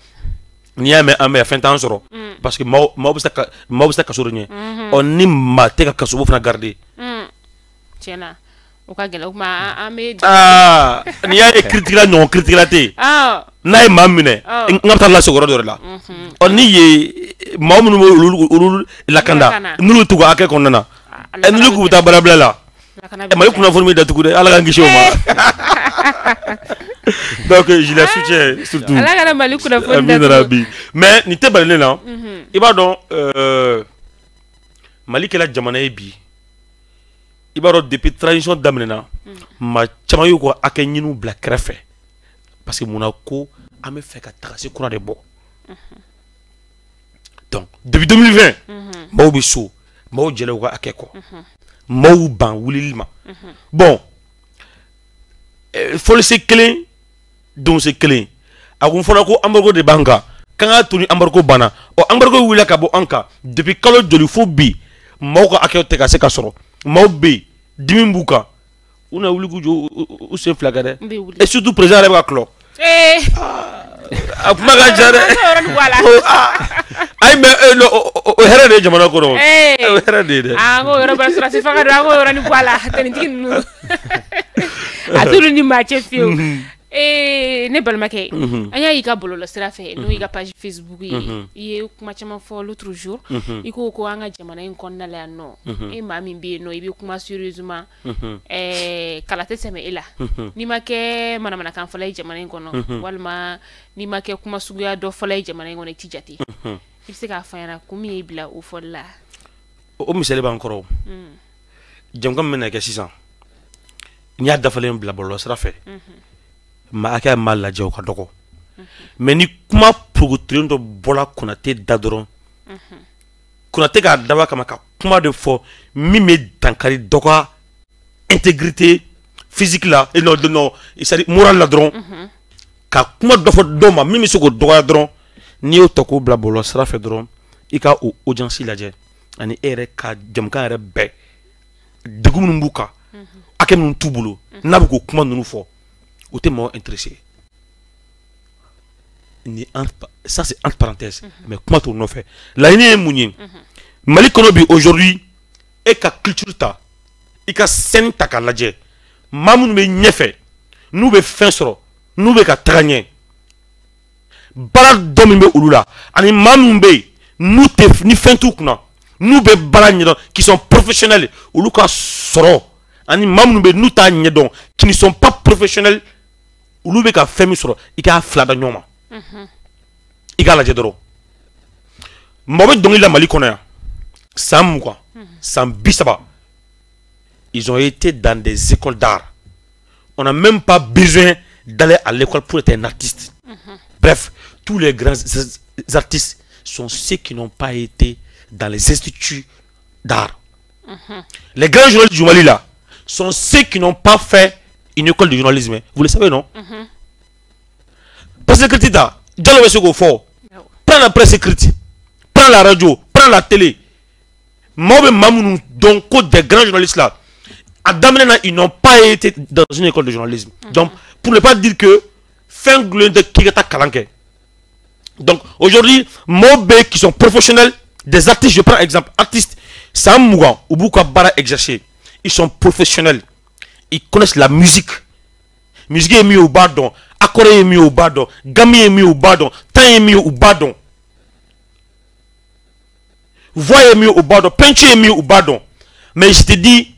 N'i y'a mɛn an bɛ yan, fɛn t'an sɔrɔ, parce que maaw bɛ se kaso de ɲɛ. Ɔ ni maa tɛ ka kasobo fana garder. Tiɲɛna o ka gɛlɛn, o tuma an bɛ. Aa n'i y'a ye kiiritigɛla ɲɔgɔn kiiritigɛla tɛ yen, n'a ye maa minɛ, n ka taa lasegin yɔrɔ dɔ de la. Ɔ ni ye maa minnu bɛ olu lakanda, n'olu t'u ka hakɛ kɔnɔna na, n'olu k'u bɛ taa baarabila la, Mali kunnafoni bɛ datugu dɛ, Ala k'an kisi o ma. Donc je les soutiens surtout. Ala kana Mali kunnafoni datugu. Mais nin tɛ bali ne la. I b'a dɔn Mali kɛra jamana ye bi, i b'a dɔn depuis transition daminɛna, maa caman y'u ka hakɛ ɲiniw bila kɛrɛfɛ, parce que munna ko an bɛ fɛ ka tagasi kura de bɔ. Donc depuis 2020 maaw bɛ so, maaw jɛla u ka hakɛ kɔ, maaw ban wulili ma. Bon fɔlisen kelen donsen kelen, a kun fɔra ko embargo de b'an kan, k'an k'a to ni embargo banna. Ɔ embargo wulila ka bɔ an kan depuis kalo joli fo bi, maaw ka hakɛw tɛ ka se ka sɔrɔ. Maaw bɛ yen dimi b'u kan, u na wuli k'u jɔ u sen fila kan dɛ. Et surtout président yɛrɛ bɛ ka kulɔ. A kuma ka ca dɛ. Ayi mais o hɛrɛ de ye jamana kɔnɔ. O hɛrɛ de ye dɛ. Aa n k'o yɔrɔ bɛɛ sɔrɔsi fanga don, an k'o yɔrɔnin bɔ a la, tenitigi ninnu. A t'olu ni maa cɛ fiyewu. Ne balimakɛ, an y'a y'i ka bɔlɔlɔsira fɛ, n'o y'i ka page Facebook ye, i ye kuma caman fɔ l'autre jour. I ko ko an ka jamana in kɔnɔna la yan nɔ, e maa min bɛ yen nɔ, i bɛ kuma sérieusement, kala tɛ tɛmɛ e la, n'i ma kɛ manamanakan fɔla ye jamana in kɔnɔ, walima n'i ma kɛ kuma suguya dɔ fɔla ye jamana in kɔnɔ, i ti jate. I bɛ se k'a fɔ an ɲɛna kun min y'i bila o fɔli la? O misali b'an kɔrɔ. Jamukan min bɛna kɛ sisan, n'i y'a dafalen bila bɔlɔlɔsira fɛ, maa hakɛ min b'a lajɛ o ka dɔgɔ. Mais ni kuma porokotolen dɔ bɔra Konate da dɔrɔn, Konate k'a dabɔ a kama ka kuma de fɔ min bɛ dankari dɔ ka intégrité physique la, non non, c'est-à-dire morale la dɔrɔn, ka kuma dɔ fɔ dɔ ma min bɛ se k'o dɔgɔya dɔrɔn, n'i y'o ta k'o bila bɔlɔlɔsira fɛ dɔrɔn, i ka o audience lajɛ ani e yɛrɛ ka jamukan yɛrɛ bɛɛ, degun minnu b'u kan, hakɛ minnu t'u bolo, n'a bɛ k'o kuma ninnu fɔ, o tɛ mɔgɔ intéressé. Ni ça c'est entre parenthèses, mais kuma t'o nɔfɛ. Laɲini ye mun ye? Mali kɔnɔ bi aujourd'hui, e ka culture ta, i ka scène ta k'a lajɛ, maa minnu bɛ ɲɛfɛ, n'u bɛ fɛn sɔrɔ, n'u bɛ ka taga ɲɛ, baara dɔ min bɛ olu la, ani maa minnu bɛ yen n'u tɛ ni fɛn t'u kunna, n'u bɛ baara ɲɛdɔn, qui sont professionnels, olu ka sɔrɔ, ani maa minnu bɛ yen n'u t'a ɲɛdɔn, qui ne sont pas professionnels, olu bɛ ka fɛn min sɔrɔ, i k'a fila da ɲɔgɔn ma. I k'a lajɛ dɔrɔn, mɔgɔ bɛ dɔnkili la Mali kɔnɔ yan san 20, san 30, ils ont été dans des écoles d'art. On n'a même pas besoin d'aller à l'école pour être un artiste. Bref, tous les grands artistes sont ceux qui n'ont pas été dans les instituts d'art. Les grands journalistes du Mali là sont ceux qui n'ont pas fait une école de journalisme. Vous le savez, non? Parce que Diallo bɛ se k'o fɔ. Prends la presse écrite, prends la radio, prends la télé. Maaw bɛ maa minnu dɔn ko des grands journalistes là, a daminɛ na, ils n'ont pas été dans une école de journalisme. Donc pour ne pas dire que fɛn gulonnen tɛ k'i ka taa kalan kɛ. Donc aujourd'hui, mɔgɔw bɛ qui sont professionnels, des artistes, je prends exemple, artistes san 20 u b'u ka baara exercer, ils sont professionnels, ils connaissent la musique. Musique ye min ye u b'a dɔn, accord ye min ye u b'a dɔn, gamme ye min ye u b'a dɔn, temps ye min ye u b'a dɔn, voix ye min ye u b'a dɔn, peinture ye min ye u b'a dɔn. Mais je te dis,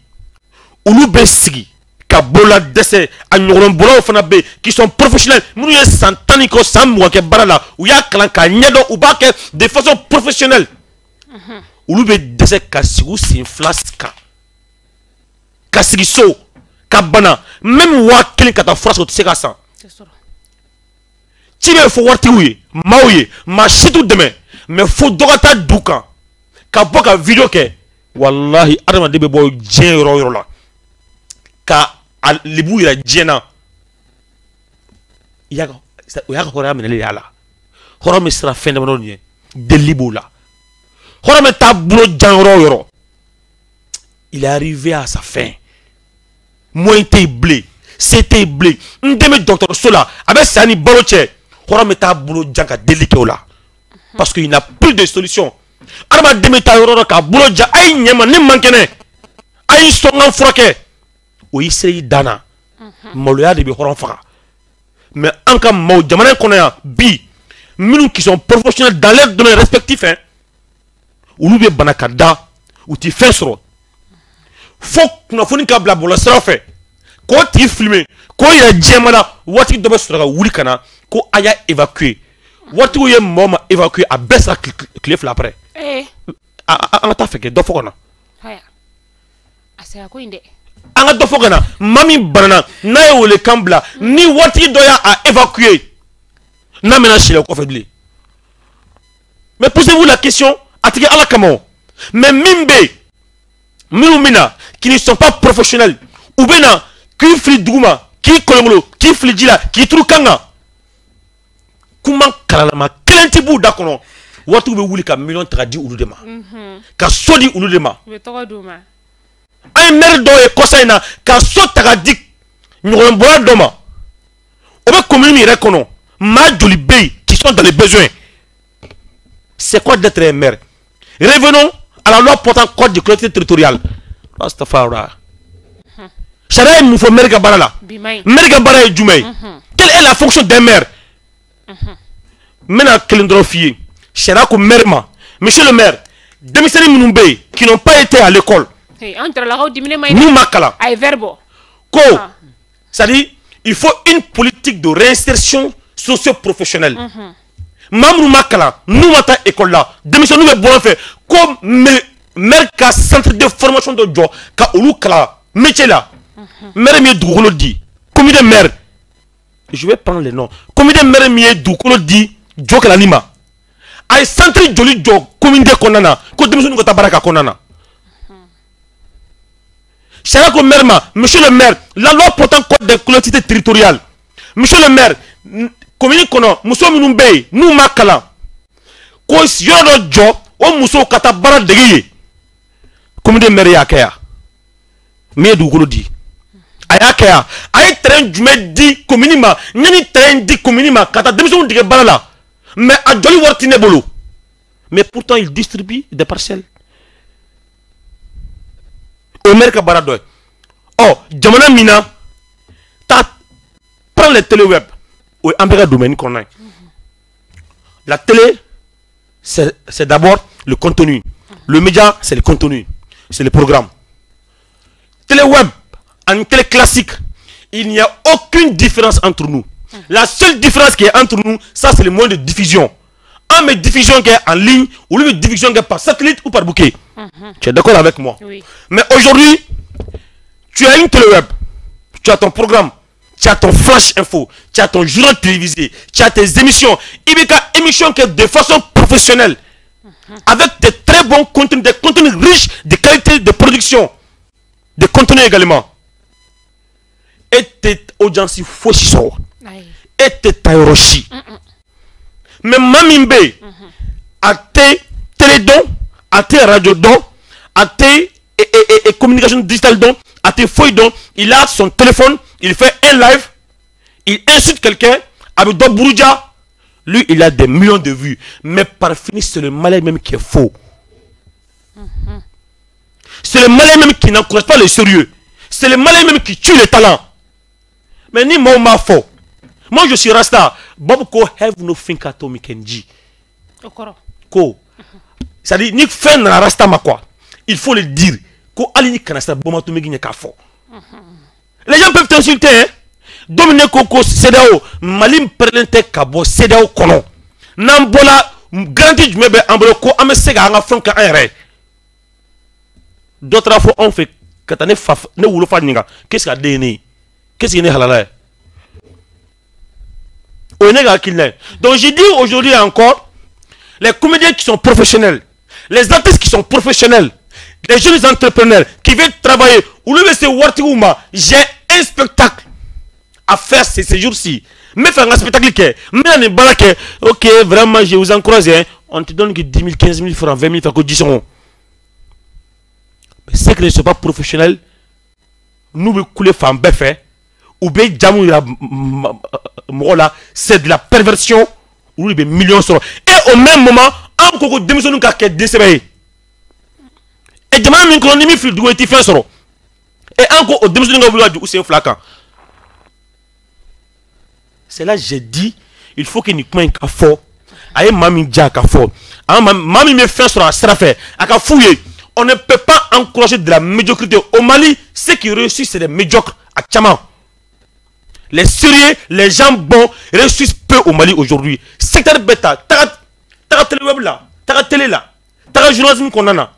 olu bɛ sigi ka bolola dɛsɛ. A ɲɔgɔnbɔlaw fana bɛ yen qui sont professionnels, minnu ye san 10 ni kɔ, san 20 kɛ baara la, u y'a kalan k'a ɲɛdɔn, u b'a kɛ de façon professionnelle, olu bɛ dɛsɛ ka sigi u sen fila kan, ka sigi so ka bana, même 1000 ka taa fura san, u tɛ se ka san. Ci bɛ fɔ waritigiw ye, maaw ye, maa si t'u dɛmɛ, mais fo dɔ ka taa du kan ka bɔ ka vidéo kɛ. Walahi, adamaden bɛ bɔ diɲɛ yɔrɔ o yɔrɔ la ka a lebu yira diɲɛ na, o y'a ka hɔrɔnya minɛli y'a la. Hɔrɔn bɛ siran fɛn damadɔ ɲɛ, delili b'o la. Hɔrɔn bɛ taa bolo jan yɔrɔ o yɔrɔ, il est arrivé à sa fin, moyen tɛ yen bilen, se tɛ yen bilen, n den bɛ dɔgɔtɔrɔso la, a bɛ saya ni balo cɛ, hɔrɔn bɛ taa bolo jan ka delili kɛ o la, parce qu'il n'a plus de solution. Adamaden bɛ taa yɔrɔ dɔ k'a bolo jan, a ye ɲɛ ma, ne man kɛnɛ, a ye sɔn ka furakɛ, o y'i sera i dan na. Maloya de bɛ hɔrɔn faga. Mais an ka maaw jamana in kɔnɔ yan bi, minnu qui sont professionnels dans leur domaine respectif, hein, olu bɛ bana ka da, u ti fɛn sɔrɔ, fo kunnafoni ka bila bɔlɔlɔsiraw fɛ k'o tigi filmer k'o yira diɲɛma la. Waati dɔ bɛ sɔrɔ ka wuli ka na ko a y'a évacuer. Waatiw ye mɔgɔ ma évacuer, a bɛɛ sara tile 2 après. An ka taa fɛ kɛ dɔ fɔ ka na. An ka dɔ fɔ ka na. Maa min banana n'a ye welekan bila ni waati dɔ y'a évacuer, n'a mɛna si la kɔfɛ bilen. Mais posez-vous la question, a tigi ala kama o. Mais min bɛ yen, minnu bɛ na qui ne sont pas professionnels, u bɛ na k'i fili duguma, k'i kolonkolon, k'i fili ji la, k'i turu kan kan, kuma kalalama kelen tɛ b'u da kɔnɔ. Waatiw bɛ wuli ka miliyɔn ta ka di olu de ma, ka so di olu de ma. An ye maire dɔw ye kɔsa in na ka so ta ka di ɲɔgɔnbɔla dɔ ma, o bɛ commune min yɛrɛ kɔnɔ, maa joli bɛ yen qui sont dans les besoins? C'est quoi d'être un maire? Revenons à la loi portant code de collectivité territoriale. Rastafara. Sariya ye mun fɔ maire ka baara la? Maire ka baara ye jumɛn ye? Quelle est la fonction d'un maire? N bɛna kelen dɔrɔn f'i ye. Sariya ko maire ma, monsieur le maire, denmisɛnnin minnu bɛ yen qui n'ont pas été à l'école, n'u ma kalan, ko c'est-à-dire il faut une politique de réinsertion socio-professionnelle. Maa minnu ma kalan, n'u ma taa école la, denmisɛnninw bɛ bɔlɔn fɛ, ko maire ka centre de formation dɔ jɔ ka olu kalan métier la. Maire min ye dugukolo di, comité maire, je vais prendre les noms, comité maire min ye dugukolo di jɔ kalanni ma, a ye centre joli jɔ comité kɔnɔna na ko denmisɛnninw ka taa baara k'a kɔnɔna na? Sariya ko maire ma, monsieur le maire, la loi portant code des collectivités territoriales, monsieur le maire, commune kɔnɔ muso minnu bɛ yen n'u ma kalan, ko yɔrɔ dɔ jɔ o musow ka taa baara dege yen. Comité maire y'a kɛ yan, min ye dugukolo di, a y'a kɛ yan. A ye terrain jumɛn di commune ma? Yanni terrain di commune ma ka taa denmisɛnninw dege baara la, mais a jɔli wari tɛ ne bolo, mais pourtant il distribue des parcelles. O maire ka baara dɔ ye. Ɔ jamana min na, taa prends les télé web, o ye an bɛɛ ka domaine kɔnɔna ye. La télé, c'est d'abord le contenu. Le média, c'est le contenu, c'est le programme. Télé web en télé classique, il n'y a aucune différence entre nous. La seule différence qui est entre nous, ça c'est le moyen de diffusion. Un met diffusion qui est en ligne, ou lui diffusion qui est par satellite ou par bouquet. Tu es d'accord avec moi? Oui. Mais aujourd'hui, tu as une télé web, tu as ton programme, tu as ton flash info, tu as ton journal télévisé, tu as tes émissions. IBK émission qui est de façon professionnelle, avec des très bons contenus, des contenus riches de qualité de production, des contenus également. Et tes audiences fosi sɔrɔ, e tɛ taa yɔrɔ si. Mais maa min bɛ yen, a tɛ télé dɔn, a tɛ radio dɔn, a tɛ communication digitale dɔn, a tɛ foyi dɔn, il a son téléphone, il fait un live, il insulte quelqu'un, a bɛ dɔ buruja, Lui, il a des millions de vues. Mais par finir, c'est le Malien même qui est faux. C'est le Malien même qui n'encourage pas le sérieux. C'est le Malien même qui tue le talent. Mais ni moi, ma faux. Moi, je suis Rasta. Bob ko have no think atomic G. Ko. C'est-à-dire, ni fin na Rasta ma quoi. Il faut le dire. Ko alini kanasta bomatomiki nye ka fo. Les gens peuvent t'insulter, hein. Domine Koko CEDEAO Mali pɛrɛlen ka bɔ CEDEAO kɔnɔ. N'an bɔra garantie jumɛn bɛ an bolo ko an bɛ se k'an ka fɛnw kɛ an yɛrɛ ye. Dɔ taara fɔ anw fɛ ka taa ne fa ne wolofa ɲininka qu'est-ce que a den ye ne ye, qu'est-ce que ne halala ye. O ye ne ka hakilina ye. Donc je dis aujourd'hui encore, les comédiens qui sont professionnels, les artistes qui sont professionnels, les jeunes entrepreneurs qui veulent travailler, olu bɛ se waritigiw ma, j'ai un spectacle à faire ces jours-ci. Mais faire un spectacle, mais un barak, ok, vraiment, je vous encourage, hein. On te donne que 10 000, 15 000 francs, 20 000 francs, 10 euros. Mais ceux qui ne sont pas professionnels, nous, nous couler fan bɛɛ ou bien jamu là, c'est de la perversion, ou des millions sur. Et au même moment, an ko denmisɛnninw ka kɛ dɛsɛbɛ ye. Et jamana min kɔnɔ ni min fili dugu i tɛ fɛn sɔrɔ. Et an ko o denmisɛnninw ka wuli ka jɔ u sen fila kan. C'est là j'ai dit, il faut que nin kuma in ka fɔ. A ye maa min diya a ka fɔ. Maa min bɛ fɛn sɔrɔ a sira fɛ, a ka f'u ye. On ne peut pas encourager de la médiocrité. Au Mali, ceux qui réussissent, c'est des médiocres à caman. Les sérieux, les gens bons réussissent peu au Mali aujourd'hui. Secteur bêta, taga télé web là, taga télé là, taga journalisme qu'on en a,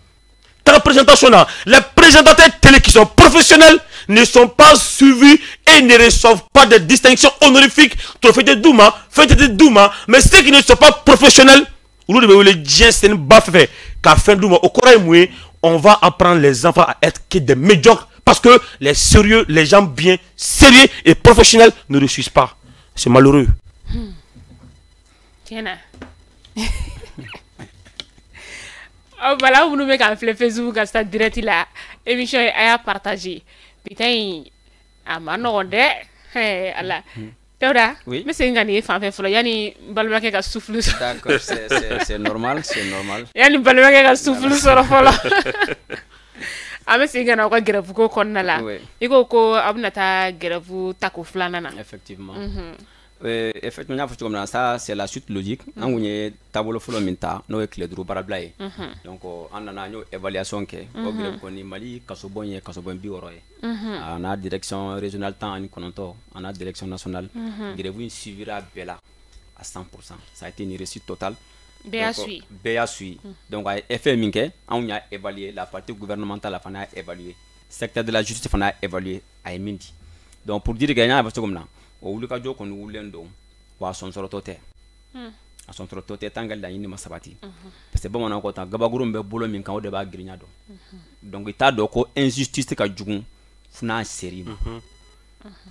taga présentation là. Les présentateurs télé qui sont professionnels ne sont pas suivis et ne reçoivent pas de distinctions honorifiques. Trophée de Douma, fête de Douma. Mais ceux qui ne sont pas professionnels, c'est une baffe qu'à fin Douma, au Corail, on va apprendre les enfants à être que des médiocres parce que les sérieux, les gens bien sérieux et professionnels ne réussissent pas. C'est malheureux. Tiens. Oh, voilà, vous nous mettez en Facebook à cette direct là. Émission à partager. Putain, ah man, hey, Allah. Théoda, oui. Mais c'est une année fan fait folo. Yani balimakɛ ka souffle. D'accord, c'est normal, c'est normal. Yani balimakɛ ka souffle sɔrɔ fɔlɔ. An bɛ segin ka na aw ka grève ko kɔnɔna la. I ko ko aw bɛna taa grève tako filanan na. Effectivement. Effectivement, n y'a fɔ cogo min na, ça c'est la suite logique. An kun ye taabolo fɔlɔ min ta n'o ye tile 5 baarabila ye. Donc an nana an y'o évaluation kɛ. O grève kɔni Mali kasobon ye kasobon 60 ye. A n'a direction régionale 19, a n'a direction nationale. Grève in suivira bɛɛ la à 100%. Ça a été une réussite totale. Bɛɛ y'a suivi. Bɛɛ y'a suivi. Donc a ye effet min kɛ, anw y'a évaluer, la partie gouvernementale a fana y'a évaluer, secteur de la justice fana y'a évaluer, a ye min di. Donc pour dire que n y'a fɔ cogo min na, o wulikajɔ kɔni wulilen don, wa a sɔnsɔrɔtɔ tɛ. A sɔnsɔrɔtɔ tɛ tant que laɲini ma sabati. Parce que bamananw ko tan, gabakuru min bɛ bolo min kan, o de b'a girinya dɔn. Donc i t'a dɔn ko injustice ka jugu fo n'a ser'i ma.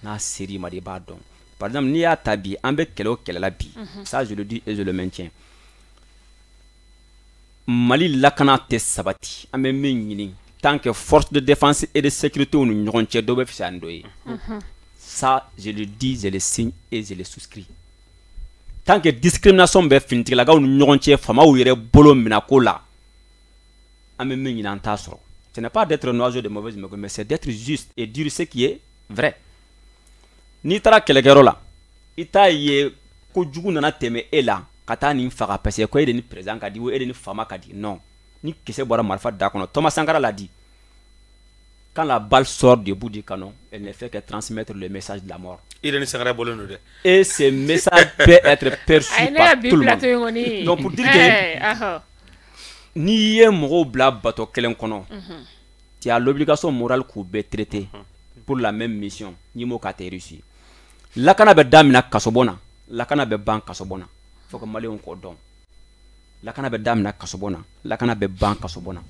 N'a ser'i ma de i b'a dɔn. Par exemple, n'i y'a ta bi, an bɛ kɛlɛ o kɛlɛ la bi, ça je le dis et je le maintiens. Mali lakana tɛ sabati, an bɛ min ɲini tant que force de défense et de sécurité ni ɲɔgɔn cɛ dɔ bɛ fisaya ni dɔ ye. Ça, je le dis, je le signe et je le souscris. Tant que discrimination bɛ finitigilakaw ni ɲɔgɔn cɛ faamaw yɛrɛ bolo minɛko la, an bɛ min ɲini an t'a sɔrɔ. Ce n'est pas d'être un oiseau de mauvaise mémoire, mais c'est d'être juste et dire ce qui est vrai. N'i taara kɛlɛkɛyɔrɔ la, i t'a ye ko jugu nana tɛmɛ e la ka taa nin faga parce que ko e de ni président ka di ou e de ni faama ka di. Non, ni kisɛ bɔra marifa da kɔnɔ, Thomas Sankara l'a dit. Quand la balle sort du bout du canon, elle ne fait que transmettre le message de la mort. Et ce message peut être perçu par tout le monde. Donc pour dire que n'i ye mɔgɔw bila bateau kelen kɔnɔ, tu as l'obligation morale k'u bɛɛ traiter pour la même mission. N'i m'o kɛ a tɛ réussir. Lakana bɛ daminɛ kasobon na, lakana bɛ ban kasobon na. Faut que maliyɛnw k'o dɔn. Lakana bɛ daminɛ kasobon na, lakana bɛ ban kasobon na.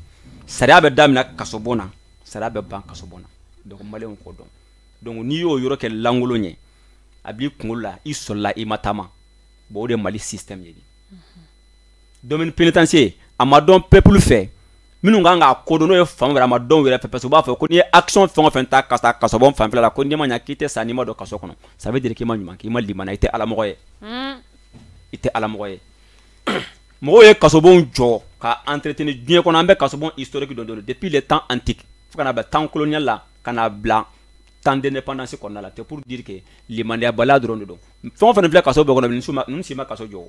Sariya bɛ daminɛ kasobon na, sariya bɛ ban kasobon na. Donc maliyɛnw k'o dɔn. Donc n'i y'o yɔrɔ kɛ lankolon ye, a b'i kunkolo la, i sɔrɔla i ma taama. Bon, o de ye Mali système ye. Domaine pénitentiaire, a ma dɔn peuple fɛ, minnu kan k'a kodɔn n'o ye fan wɛrɛ, a ma dɔn u yɛrɛ fɛ parce que u b'a fɔ ko n'i ye action fɛn o fɛn ta ka taa kasobon fanfɛla la, ko n'i ma ɲɛ k'i tɛ sa n'i ma don kaso kɔnɔ. Ça veut dire k'i ma ɲuman kɛ, i ma limaniya, i tɛ alamɔgɔ ye. I tɛ alamɔgɔ ye. Mɔgɔw ye kasobonw jɔ ka entretenir diɲɛ kɔnɔ. An bɛ kasobon historique dɔ dɔn depuis les temps antiques fo ka na bila temps colonial la, ka na bila temps d'indépendance kɔnɔna la. C'est pour dire que limaniyabaliya dɔrɔn de don. Fɛn o fɛn filɛ kaso bɛɛ kɔnɔ, ninnu si ma kaso jɔ.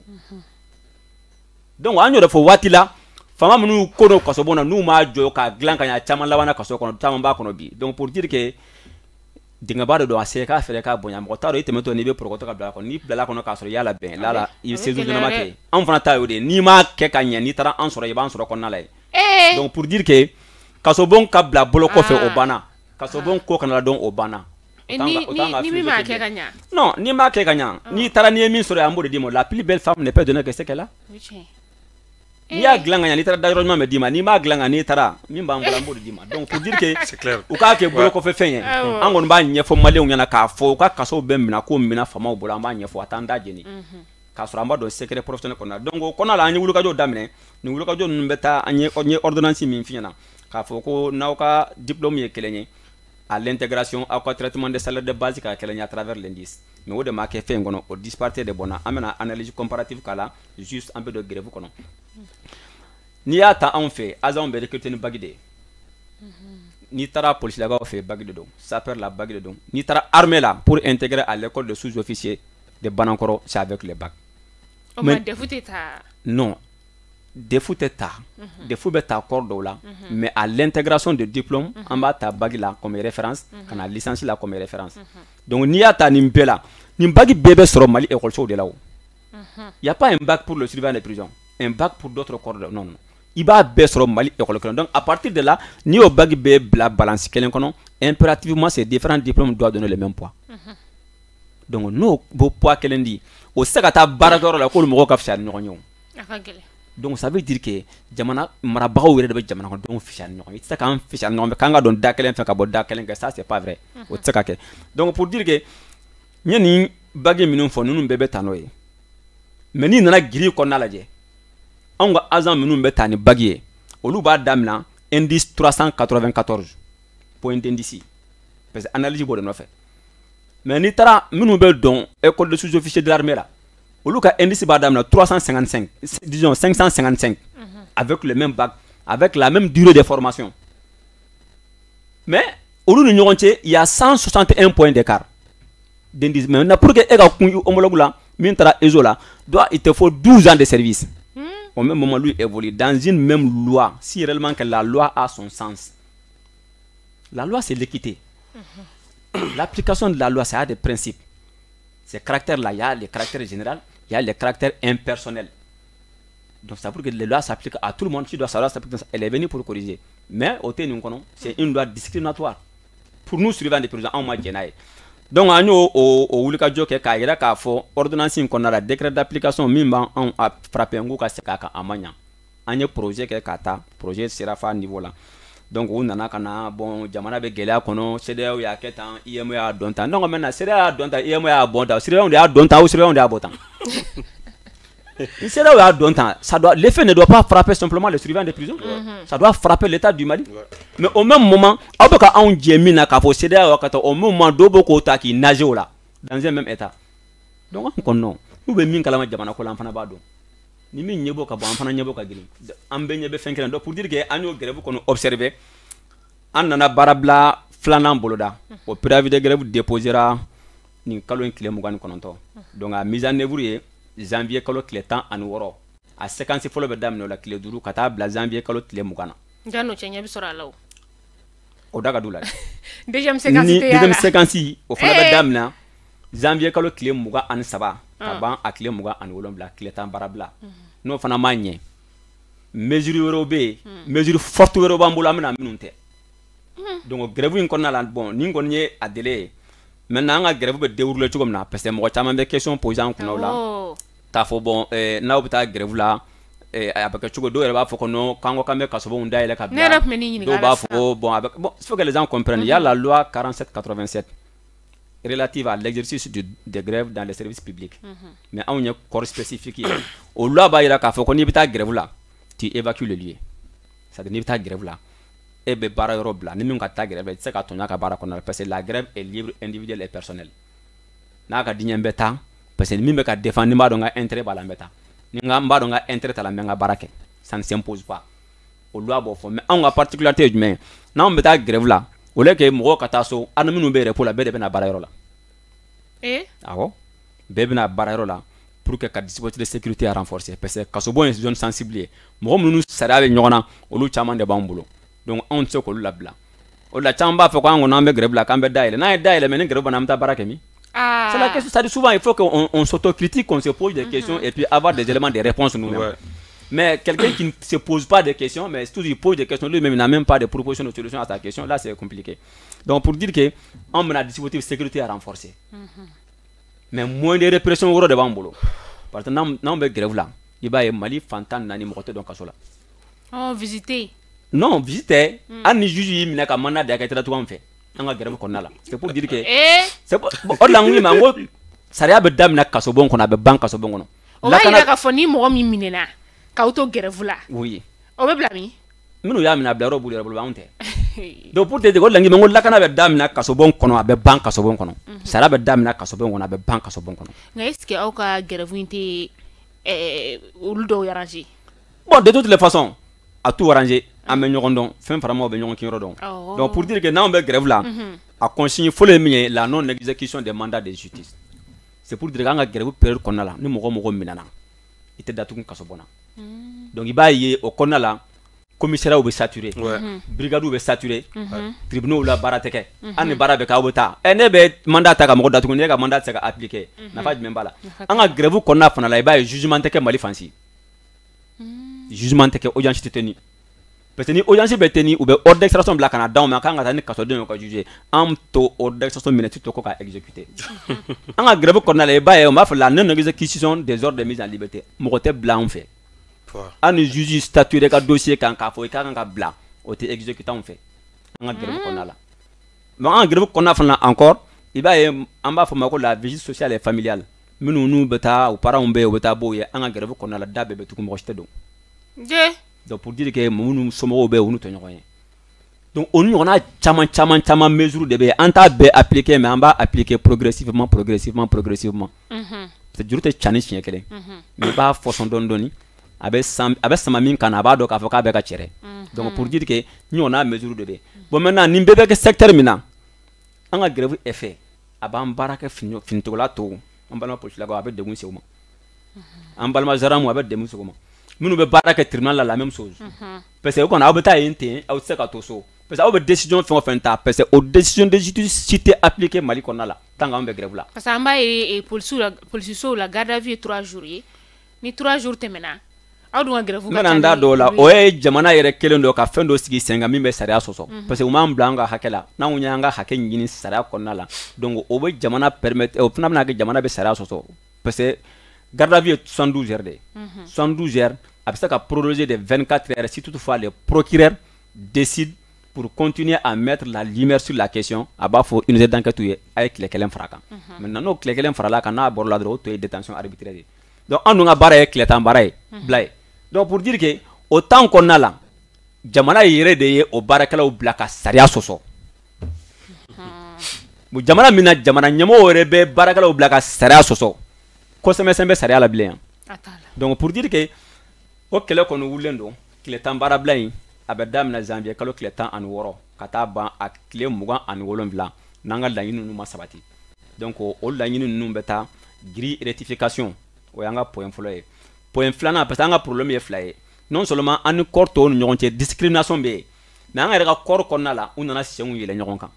Donc an y'o de fɔ waati la, faama minnu ko don kasobon na, n'u m'a jɔ k'a dilan ka ɲɛ, caman labanna kaso kɔnɔ, caman b'a kɔnɔ bi. Donc pour dire que dingɛba de don, a se k'a fɛɛrɛ k'a bonya. Mɔgɔ t'a dɔn i tɛmɛtɔ n'i bɛ pɔrɔkɔtɔ ka bila a kɔnɔ. N'i bilala kɔnɔ k'a sɔrɔ i y'a labɛn la la, i bɛ séjour ɲɛnama kɛ. Anw fana ta y'o de ye. N'i m'a kɛ ka ɲɛ, n'i taara an sɔrɔ, i b'an sɔrɔ kɔnɔna la yen. Donc pour dire que kasobon ka bila bolo kɔfɛ, o banna. Kasobon ko kana dɔn, o banna. Ni min m'a kɛ ka ɲɛ? Non, n'i m'a kɛ ka ɲɛ, n'i taara, n'i ye min sɔrɔ yen, an b'o de d'i ma. La plus belle femme ne peut donner que ce qu'elle a. N'i y'a dilan ka ɲɛ, n'i taara, dayɔrɔ ɲuman bɛ d'i ma. N'i m'a dilan ka, n'i taara, min b'an bolo, an b'o de d'i ma. Donc pour dire que u k'a kɛ bolo kɔfɛ fɛn ye, an kɔni b'a ɲɛfɔ maliyɛnw ɲɛna k'a fɔ u ka kasow bɛ minɛ ko minɛ faamaw bolo. An b'a ɲɛfɔ, a t'an da jeni k'a sɔrɔ an b'a dɔn secret professionnel kɔnɔna. Donc o kɔnɔna la, an ye wulikajɔw daminɛ. Nin wulikajɔ ninnu bɛ taa, an ye ordonnance min f'i ɲɛna k'a fɔ ko n'aw ka diplôme ye kelen ye, à l'intégration, aw ka traitement de salaire de base ka kelen ye à travers l'indice. Mais o de ma kɛ fɛn in kɔnɔ, o disparité de bɔnna. An bɛna analyse comparative k'a la. Juste an bɛ don grève kɔnɔ. N'i y'a ta anw fɛ, agents bɛ recruter ni bac de ye. N'i taara polisilakaw fɛ, bac de don. Sapeur la, bac de don. N'i taara armée la, pour intégrer à l'école de sous-officiers de Banankɔrɔ, c'est avec le bac. Mais DEF tɛ ta? Non, DEF tɛ ta. DEF bɛ ta corps dɔw la, mais à l'intégration de diplôme, an b'a ta bac la comme référence, ka na licence la comme référence. Donc n'i y'a ta nin bɛɛ la, nin bac bɛɛ bɛ sɔrɔ Mali école de la. O y a pas un bac pour le surveillant des prisons, un bac pour d'autres corps? Non, non, i b'a bɛɛ sɔrɔ Mali école kelen. Donc à partir de là, n'i y'o bac bɛɛ bila balance kelen kɔnɔ, impérativement ces différents diplômes doivent donner le même poids. Donc n'o b'o poids kelen di, o tɛ se ka taa baarakɛyɔrɔ la k'olu mɔgɔw ka fisaya ni ɲɔgɔn ye o. Donc ça veut dire que jamana marabagaw yɛrɛ de bɛ jamana kɔnɔdenw fisaya ni ɲɔgɔn ye. I tɛ se k'an fisaya ni ɲɔgɔn fɛ k'an ka don da kelen fɛ ka bɔ da kelen kɛ, ça c'est pas vrai, o tɛ se ka kɛ. Donc pour dire que n ye nin bac minnu fɔ, ninnu bɛɛ bɛ ta n'o ye. Mais n'i nana grille kɔnɔna lajɛ, anw ka agent minnu bɛ ta ni bac ye, olu b'a daminɛ indice 394 point d'indice, parce que analyse b'o de nɔfɛ. Mais n'i taara minnu bɛ dɔn école de sous-officier de l'armée la, olu ka indice b'a daminɛ 355, disons 555, avec le même bac, avec la même durée de formation. Mais olu ni ɲɔgɔn cɛ, il y a 161 points d'écart d'indice. Maintenant, pour que e ka kun homologue la min taara ESO la, doit il te faut 12 ans de service. Au même moment, lui évolue dans une même loi. Si réellement que la loi a son sens, la loi, c'est l'équité. L'application de la loi, ça a des principes. Ces caractères-là, il y a les caractères généraux, il y a les caractères impersonnels. Donc ça pour que les lois s'appliquent à tout le monde. Si doit savoir s'appliquer, elle est venue pour corriger. Mais au c'est une loi discriminatoire. Pour nous, surveillants des prisons, an ma jɛn n'a ye. Donc an y'o o wulikajɔ kɛ k'a yira k'a fɔ ordonnance in kɔnɔna la, décret d'application min b'an frappé, n k'u ka segin a kan, a ma ɲa. An ye projet kɛ ka taa, projet sera f'a niveau la. Donc u nana ka na, bon, jamana bɛ gɛlɛya kɔnɔ, CEDEAO y'a kɛ tan, UEMOA y'a dɔn tan. Donc maintenant, CEDEAO y'a dɔn tan, UEMOA y'a bɔn tan, surveillants de y'a dɔn tan ou surveillants de y'a bɔ tan? Ni CEDEAO y'a dɔn tan, ça doit, l'effet ne doit pas frapper simplement les surveillants des prisons, ça doit frapper l'État du Mali. Mais au même moment, aw bɛ ka anw jɛ min na k'a fɔ CEDEAO ka taa, au même moment dɔw bɛ k'o ta k'i nager o la dans un même état. Donc an kɔni, non, n'u bɛ min kalama jamana ko la, an fana b'a dɔn. Ni min ɲɛbɔ ka bɔ, an fana ɲɛbɔ ka girin, an bɛɛ ɲɛ bɛ fɛn kelen. Donc pour dire que an y'o grève kɔni observer, an nana baarabila filanan boloda. O préavis de grève déposera nin kalo in tile 29. Donc a mise en œuvre ye janvier kalo tile 16. A séquence fɔlɔ bɛ daminɛ o la tile 5 ka taa bila janvier kalo tile 20 na. Nka n'o cɛ, ɲɛ bɛ sɔrɔ a la o. O da ka d'u la dɛ. Deuxième séquence tɛ y'a la. Deuxième séquence, o fana bɛ daminɛ janvier kalo tile 23 ka ban a tile 27, tile 10 baarabila. N'o fana ma ɲɛ, mesure wɛrɛw bɛ yen, mesure forte wɛrɛw b'an bolo, an bɛna minnu tɛ. Donc grève in kɔnɔna la, bon, nin kɔni ye a délai ye. Maintenant, an ka grève bɛ dérouler cogo min na, parce que mɔgɔ caman bɛ question poser an kunna o la, k'a fɔ bon, n'aw bɛ taa grève la, a bɛ kɛ cogo? Dɔw yɛrɛ b'a fɔ ko non, k'an ko k'an bɛ kasobonw dayɛlɛ ka bila. Ne yɛrɛ tun bɛ nin ɲininka. Dɔw b'a fɔ ko bon, a bɛ bon, il faut que les gens comprennent, il y a la loi 4787 relative à l'exercice des grèves dans les services publics. Mais anw ye corps spécifique ye. O loi b'a jira k'a fɔ ko n'i bɛ taa grève la, tu évacues le lieu. C'est-à-dire n'i bɛ taa grève la, e bɛ baara yɔrɔ bila. Ni min ka taa grève la, i tɛ se ka tɔɲɔ ka baara kɔnɔna la, parce que la grève est libre, individuelle et personnelle. N'a ka di n ye, n bɛ taa. Parce que min bɛ ka défendre, ni n b'a dɔn n ka intérêt b'a la, n bɛ taa. Ni n b'a dɔn n ka intérêt t'a la, n bɛ n ka baara kɛ. Ça ne s'impose pas. O loi b'o fɔ. Mais anw ka particularité ye jumɛn ye? N'anw bɛ taa grève la, au lieu que mɔgɔw ka taa so, an ni minnu bɛ repos la, bɛɛ de bɛ na baarayɔrɔ la. Awɔ, bɛɛ bɛna baarayɔrɔ la pour que ka dispositif de sécurité renforcer, parce que kasobon ye zone sensible ye. Mɔgɔ minnu sariya bɛ ɲɔgɔn na, olu caman de b'anw bolo. Donc anw tɛ se k'olu labila. O de la caman b'a fɔ ko an kɔni an bɛ grève la, k'an bɛ dayɛlɛ. N'an ye dayɛlɛ, mais ni grève banna, an bɛ taa baara kɛ min? C'est la question. Ça dit souvent, il faut qu'on on s'autocritique, qu'on se pose des questions et puis avoir des éléments de réponse nous-mêmes. Mais quelqu'un qui ne se pose pas de questions, mais toujours il pose des questions lui-même, il n'a même pas de proposition de solution à sa question, là c'est compliqué. Donc pour dire que on a un dispositif de sécurité à renforcer. Mais moyen de répression wɛrɛ de b'an bolo. Parce que n'anw bɛ grève la, i b'a ye Mali fan 14 mɔgɔ tɛ dɔn kaso la. Oh, visiter. Non, visite tɛ. Hali ni juge y'i minɛ ka mandat da i kan, i tɛ datugu an fɛ. An ka grève kɔnɔna la. C'est pour dire que c'est pour, o de la n ko i ma n ko sariya bɛ daminɛ kasobon kɔnɔ, a bɛ ban kasobon kɔnɔ. O b'a yira k'a fɔ ni mɔgɔ min minɛna k'aw to grève la. Oui. O bɛ bila min? Minnu y'a minɛ, a bila yɔrɔ b'u yɛrɛ bolo, anw tɛ. Donc pour te dire, o de la n ko lakana bɛ daminɛ kasobon kɔnɔ, a bɛ ban kasobon kɔnɔ. Sariya bɛ daminɛ kasobon kɔnɔ, a bɛ ban kasobon kɔnɔ. Nka est ce que aw ka grève in tɛ olu dɔw arranger? Bon, de toutes les façons, a t'u arranger. An bɛ ɲɔgɔn dɔn, fɛn faramaw bɛ ɲɔgɔn kinyɔrɔ dɔn. Donc pour dire que n'anw bɛ grève la, a consigne fɔlɔ ye min ye, la non exécution des mandats de justice. C'est pour dire qu'an ka grève période kɔnɔna la, ni mɔgɔ mɔgɔ minɛna, i tɛ datugu kasobon na. Donc i b'a ye o kɔnɔna la, commissariat bɛ saturé, brigade bɛ saturé, tribunaux la baara tɛ kɛ. Hali ni baara bɛ kɛ, aw bɛ taa. Ne bɛ mandat ta ka mɔgɔ datugu, ne ka mandat tɛ se ka appliquer. Nafa jumɛn b'a la? An ka grève kɔnɔna fana la, i b'a ye jugement tɛ kɛ Mali fan si. Jugement tɛ kɛ, audience tɛ tenir. Parce que ni audience bɛ tenir, u bɛ ordre d'extraction bila ka na d'anw ma, k'an ka taa ni kasodenw ye ka juger. An t'o ordre d'extraction minɛ to ko ka exécuter. An ka grève kɔnɔna la, i b'a ye on b'a fɔ la non exécution des ordres de mise en liberté. Mɔgɔ tɛ bila anw fɛ. Hali ni juge statué ka dossier kan k'a fɔ i ka kan ka bila, o tɛ exécuter anw fɛ. An ka grève kɔnɔna la. Mais an ka grève kɔnɔna fana encore, i b'a ye an b'a fɔ ma ko la visite sociale et familiale. Minnu n'u bɛ taa, u parents bɛ yen, u bɛ taa b'o ye, an ka grève kɔnɔna la, da bɛɛ bɛ tugu, mɔgɔ si tɛ don. Donc pour dire que minnu somɔgɔw bɛ yen, u n'u tɛ ɲɔgɔn ye. Donc o ɲɔgɔnna caman caman caman mesure de bɛ yen. An t'a bɛɛ appliquer, mais an b'a appliquer progressivement, progressivement, progressivement. Parce que juru tɛ ca ni siɲɛ kelen. Mais i b'a fɔsɔn dɔɔni dɔɔni. A bɛ sama min kan na, a b'a dɔn k'a fɔ k'a bɛ ka cɛrɛ. Donc pour dire que ɲɔgɔnna mesure de bɛ yen. Bon maintenant nin bɛɛ bɛ kɛ secteur min na, an ka grève effet, a b'an baara kɛ finitogola tɔw, an balima polisilakaw, a bɛ degun se u ma. An balima gendarme, a bɛ degun se u ma. Minnu bɛ baara kɛ tribunal la, la même chose. Parce que o kɔni aw bɛ taa yen ten, aw tɛ se ka to so. Parce que aw bɛ décision fɛn o fɛn ta, parce que o décision de justice si tɛ appliquer Mali kɔnɔna la tant qu'anw bɛ grève la. Parce que an b'a ye polisiw la, polisisow la, garde à vue ye 3 jours ye. Ni 3 jours tɛmɛna, aw dun ka grève ka ca. N bɛna n da don o la. O ye jamana yɛrɛ kelen dɔ ka fɛn dɔ sigi sen kan min bɛ sariya sɔsɔ. Parce que u m'an bila an ka hakɛ la. N'anw y'an ka hakɛ ɲini sariya kɔnɔna la, donc o bɛ jamana permettre, o fana bɛna kɛ jamana bɛ sariya sɔsɔ. Parce que garde à vue ye 72 heures de ye. 72 heures, a bɛ se ka prolonger de 24 heures si toutefois le procureur décide pour continuer à mettre la lumière sur la question. A b'a fɔ unité d'enquête ye, a ye tile kelen fara kan. Maintenant n'o tile kelen farala kan, n'a bɔra la dɔrɔn, o tɔ ye détention arbitraire ye. Donc an dun ka baara ye tile 10 baara ye bila ye. Donc pour dire que o temps kɔnɔna la, jamana yɛrɛ de ye o baarakɛlaw bila ka sariya sɔsɔ. Bon, jamana min na jamana ɲɛmɔgɔw yɛrɛ bɛ baarakɛlaw bila ka sariya sɔsɔ, kɔsɛmɛsɛn bɛ sariya la bilen yan. Donc pour dire que o kɛlɛ kɔni wulilen don. Tile 10 baarabila in, a bɛ daminɛ janvier kalo tile 16 ka taa ban a tile 27, n'an ka laɲini ninnu ma sabati. Donc o laɲini ninnu bɛ taa grille rectification, o y'an ka point fɔlɔ ye. Point filanan, parce que an ka problème ye fila ye. Non seulement an ni corps tɔw ni ɲɔgɔn cɛ discrimination bɛ yen, mais an yɛrɛ ka corps kɔnɔna la, u nana senw yɛlɛ ɲɔgɔn kan.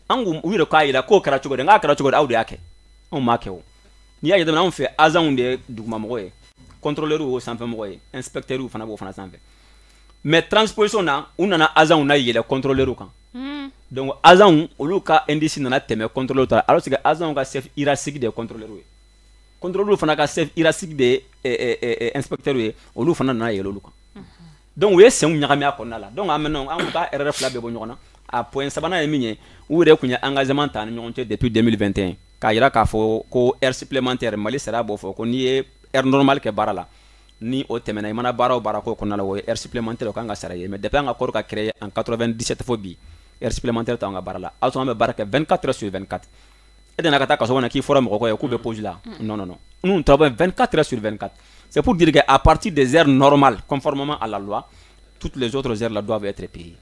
An ko u yɛrɛ k'a yira k'o kɛra cogo di, n k'a kɛra cogo di, aw de y'a kɛ, anw m'a kɛ o. N'i y'a jateminɛ, anw fɛ agents de ye dugumamɔgɔ ye, contrôleur y'o sanfɛmɔgɔ ye, inspecteur fana b'o fana sanfɛ. Mais transposition na, u nana agents na yɛlɛ contrôleur kan. Donc agents olu ka indice nana tɛmɛ contrôleur ta, alors que agents ka chef hiérarchique de ye contrôleur ye. Contrôleur fana ka chef hiérarchique de ye inspecteur ye, olu fana nana yɛlɛ olu kan. Donc u ye senw ɲagami a kɔnɔna la. Donc an maintenant an ko k'a erreur fila bɛɛ bɔ ɲɔgɔn na. A point sabanan ye min ye, u yɛrɛ tun ye engagement ta ni ɲɔgɔn cɛ depuis 2021, k'a jira k'a fɔ ko heure supplémentaire, Mali sariya b'o fɔ ko n'i ye heure normale kɛ baara la, ni o tɛmɛna, i mana baara o baara k'o kɔnɔna la, o ye heure supplémentaire, o kan ka sara ye. Mais depuis an ka corps ka créé en 97 fo bi, heure supplémentaire t'anw ka baara la. Aw an bɛ baara kɛ 24 heures sur 24. E nana ka taa kaso kɔnɔ k'i fɔra mɔgɔ kɔ ye k'u bɛ pause la. Non, non, non. Nous, nous travaillons 24 heures sur 24. C'est pour dire qu'à partir des heures normales, conformément à la loi, toutes les autres heures là doivent être payées.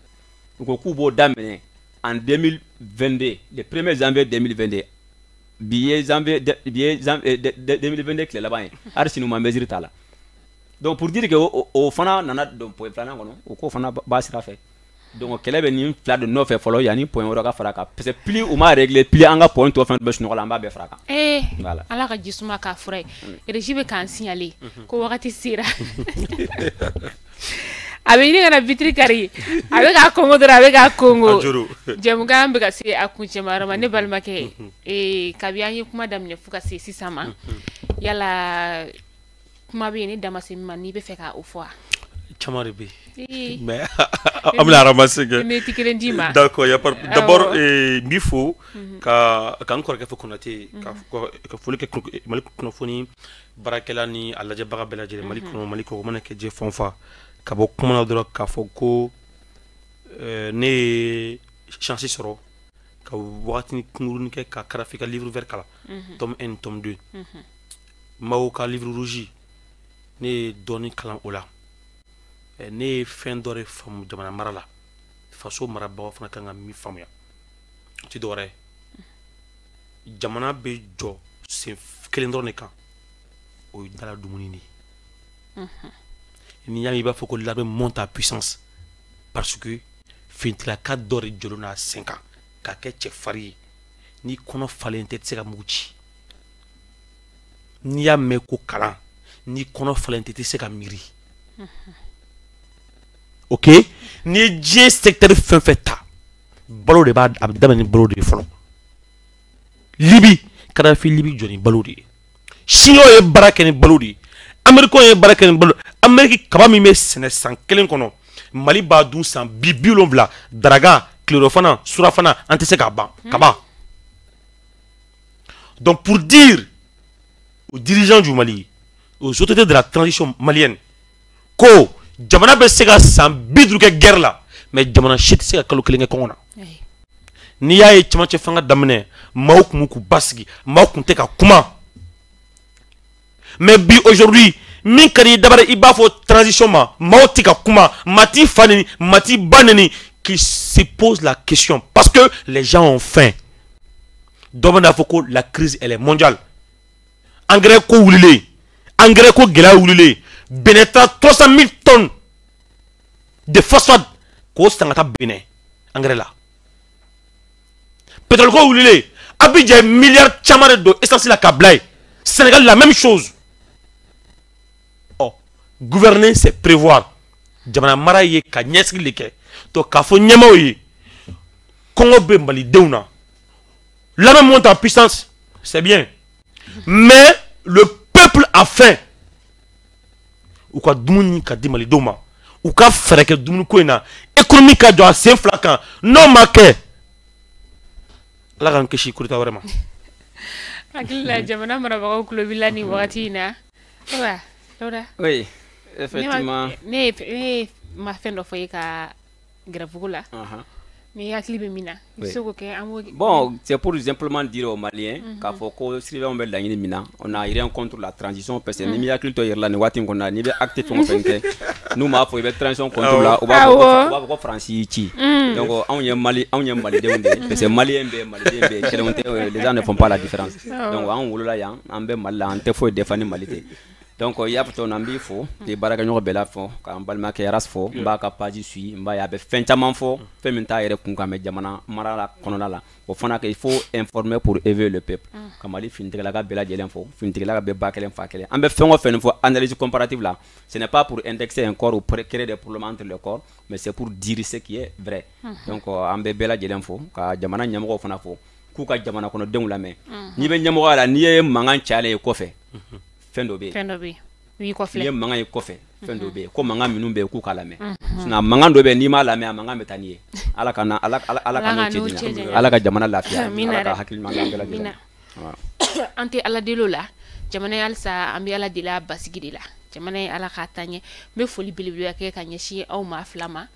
Donc, k'u b'o daminɛ en 2022, le 1er janvier 2022, bi ye janvier, bi ye 2022 tile laban ye, hali sini u ma mesure ta la. Donc pour dire que o fana nana don point filanan kɔnɔ, o ko fana b'a sira fɛ. Donc kɛlɛ bɛ nin fila de nɔfɛ fɔlɔ yanni point wɛrɛ ka fara a kan, parce que plus u m'a réglé, plus an ka point tɔ fɛn bɛ sunɔgɔ la, an b'a bɛɛ fara a kan. Voilà. Ala ka ji suma k'a fura ye. Régie bɛ k'an signaler ko wagati sera. A bɛ ɲini ka na vitre kari, a bɛ k'a kongo dɔrɔn, a bɛ k'a kongo. Jɛmukan bɛ ka se a kuncɛma yɔrɔ ma. Ne balimakɛ, kabi an ye kuma daminɛ fo ka se sisan ma, yala kuma bɛ yen ne da ma se min ma, n'i bɛ fɛ ka o fɔ wa? Caman de bɛ yen, mais an bɛna ramasser kɛ. Minute kelen d'i ma. D'accord, y a pas. D'abord n b'i fo ka n kɔrɔkɛ fo Konate, ka foli kɛ Mali kunnafoni baarakɛla ni a lajɛbaga bɛɛ lajɛlen, Mali kɔnɔ, Mali kɔ, o mana kɛ diɲɛ fan o fan. Ka bɔ kuma na dɔrɔn k'a fɔ ko ne ye chance sɔrɔ ka wagatinin kunkurunin kɛ ka Kadafi ka livre vert kalan, tome 1, tome 2, Mao ka livre rouge, ne ye dɔɔnin kalan o la. Ne ye fɛn dɔ de faamu jamana mara la, faso marabagaw fana kan ka min faamuya, o tɛ dɔwɛrɛ ye, jamana bɛ jɔ sen kelen dɔrɔn de kan, o ye dala dumuni de ye. N'i y'a ye i b'a fɔ ko l'armée monte en puissance parce que finitigilaka dɔ de jɔlen don a sen kan k'a kɛ cɛfarin ye. N'i kɔnɔ falen tɛ, i tɛ se ka mugu ci. N'i y'a mɛn ko kalan, n'i kɔnɔ falen tɛ, i tɛ se ka miiri. Ok, n'i ye diɲɛ secteur fɛn fɛn ta, balo de b'a, a bɛ daminɛ ni balo de ye fɔlɔ. Libi, Kadafi Libi jɔ ni balo de ye. Chinois ye baara kɛ ni balo de ye. Américains ye baara kɛ ni balo. Amérique kaba min bɛ sɛnɛ san kelen kɔnɔ, Mali b'a dun san 70, daraga, tilelafana, surafana, an tɛ se k'a ban kaba. Donc pour dire aux dirigeants du Mali, aux autorités de la transition malienne, ko jamana bɛ se ka san 50 kɛ guerre la, mais jamana si tɛ se ka kalo kelen kɛ kɔngɔ na. N'i y'a ye cɛmancɛ fanga daminɛ, maaw tun k'u basigi, maaw tun tɛ ka kuma. Mais bi aujourd'hui, min ka di i dabara, i b'a fɔ transition ma, maaw tɛ ka kuma, maa t'i fa neni, maa t'i ba neni, qui se pose la question parce que les gens ont faim. Dɔ bɛ n'a fɔ ko la crise, elle est mondiale. Engrais ko wulilen, engrais ko gɛlɛya wulilen, Benin ta 300 000 tonnes de phosphate k'o san ka taa Benin engrais la. Pétrole ko wulilen, Abidjan ye miliyari caman de don essence la k'a bila yen. Sénégal, la même chose. Ɔ, gouverner, c'est prévoir. Jamana mara ye ka ɲɛsigi de kɛ. Donc k'a fɔ ɲɛmaaw ye, kɔngɔ bɛ malidenw na. L'armée monte en puissance, c'est bien, mais le peuple a faim. U ka dumuni ka di malidenw ma, u ka fɛɛrɛ kɛ dumuniko in na, économie ka jɔ a sen fila kan. N'o ma kɛ, Ala k'an kisi coup d'état wɛrɛ ma. Hakili la jamana marabagaw tulo b'i la nin wagati in na. Ayiwa Dawuda. Oui, effectivement. Ne ye ma fɛn dɔ fɔ e ka grève ko la. Ni hakili bɛ min na, i bɛ se k'o kɛ, an b'o. Bon, c'est pour simplement dire aux Maliens k'a fɔ ko surveillant bɛ laɲini min na, on n'a rien contre la transition, parce que ni m'i hakili to i yɛrɛ la nin waati in kɔnɔ na, n'i bɛ acte fɛn o fɛn kɛ, n'u m'a fɔ i bɛ transition contre la, u b'a fɔ ko Faransi y'i ci. Donc anw ye Mali, anw ye Malidenw de ye, parce que Malien bɛ, Maliden bɛ, kelenw tɛ, les gens ne font pas la différence. Donc anw wolola yan, an bɛ Mali la, an tɛ foyi défend ni Mali tɛ. Donc i y'a fɔ cogo min na, n b'i fo k'i baarakɛɲɔgɔn bɛɛ la fɔ, k'an balimakɛ Ras fo. N b'a ka page suit, n b'a ye a bɛ fɛn caman fɔ, fɛn min t'a yɛrɛ kun kan, mais jamana mara la kɔnɔna la, o fana il faut informer pour éveiller le peuple. Ka Mali finitigilaka bɛɛ lajɛlen fo, finitigilaka bɛɛ ba kelen fa kelen. An bɛ fɛn o fɛn fɔ analyse comparative la, ce n'est pas pour indexer un corps ou pour créer des problèmes entre les corps, mais c'est pour dire ce qui est vrai. Donc an bɛ bɛɛ lajɛlen fo, ka jamana ɲɛmɔgɔw fana fo, k'u ka jamana kɔnɔdenw lamɛn. N'i bɛ ɲɛmɔgɔya la, n'i ye mankan cayalen ye kɔfɛ, fɛn dɔ bɛ yen. Fɛn dɔ bɛ yen, u y'i kɔfilɛ. N'i ye mankan ye kɔfɛ, fɛn dɔ bɛ yen ko mankan minnu bɛ yen, k'u k'a lamɛn. Sinon mankan dɔ bɛ yen, n'i m'a lamɛn, a mankan bɛ taa n'i ye. Ala ka na Ala, Ala, Ala ka n'o cɛ janya, Ala ka jamana lafiya, Ala ka hakili ɲuman d'an bɛɛ lajɛlen ma. An tɛ Ala deli o la jamana ye, halisa an bɛ Ala deli a basigi de la. Jamana in Ala k'a taa ɲɛ. N bɛ foli belebeleba kɛ ka ɲɛsin aw maa fila ma.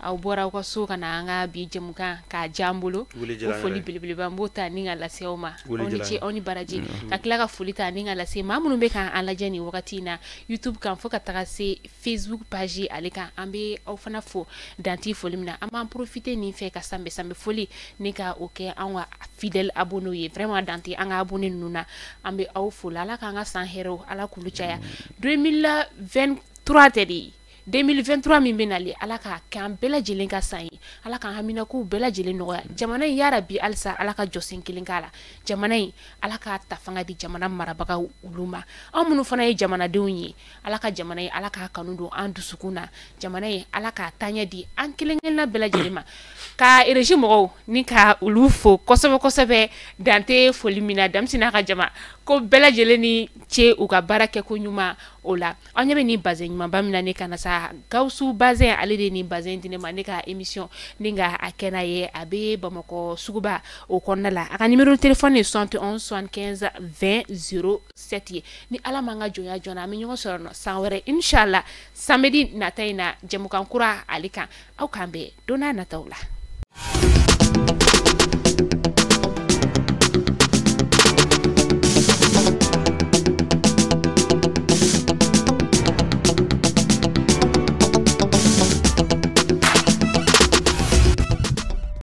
Aw bɔra aw ka so ka na an ka bi jɛmukan k'a diya an bolo. O foli belebeleba n b'o ta ni ka lase aw ma. Aw ni ce, aw ni baraji. Ka tila ka foli ta ni ka lase maa minnu bɛ k'an lajɛ nin wagati in na YouTube kan fo ka taga se Facebook page ale kan. An bɛ aw fana fo danti foli min na. An b'an profiter nin fɛ ka sanbɛ sanbɛ foli ni ka o kɛ an ka fidèle abonnés ye. Vraiment dante an ka abonné ninnu na, an bɛ aw fo la. Ala k'an ka san hɛrɛw, Ala k'olu caya. 2023 tɛ de, 2023 min bɛ nalen, Ala k'a kɛ an bɛɛ lajɛlen ka san ye. Ala k'an haminakow bɛɛ lajɛlen nɔgɔya. Jamana in, yarabi, halisa Ala ka jɔsen kelen k'a la. Jamana in, Ala k'a ta fanga di jamana marabagaw olu ma. Anw minnu fana ye jamanadenw ye, Ala ka jamana in, Ala k'a kanu don an dusukun na. Jamana in, Ala k'a taaɲɛ di an kelen kelenna bɛɛ lajɛlen ma. Ka régie mɔgɔw ni ka olu fo kosɛbɛ kosɛbɛ, dante foli min na Damisi n'a ka jama ko bɛɛ lajɛlen ni ce u ka baara kɛko ɲuman o la. Aw ɲɛ bɛ nin bazin ɲumanba min na ne kana sa, Gawusu Bazin, ale de ye nin bazin di ne ma ne ka émission ni ka a kɛ n'a ye. A bɛ Bamakɔ suguba o kɔnɔna la. A ka numéro de téléphone ye 71 75 20 07 ye. Ni Ala m'an ka jɔnya jɔna, an bɛ ɲɔgɔn sɔrɔ san wɛrɛ inshallah, samedi nata in na, jɛmukan kura ale kan. Aw k'an bɛn don n'a nataw la.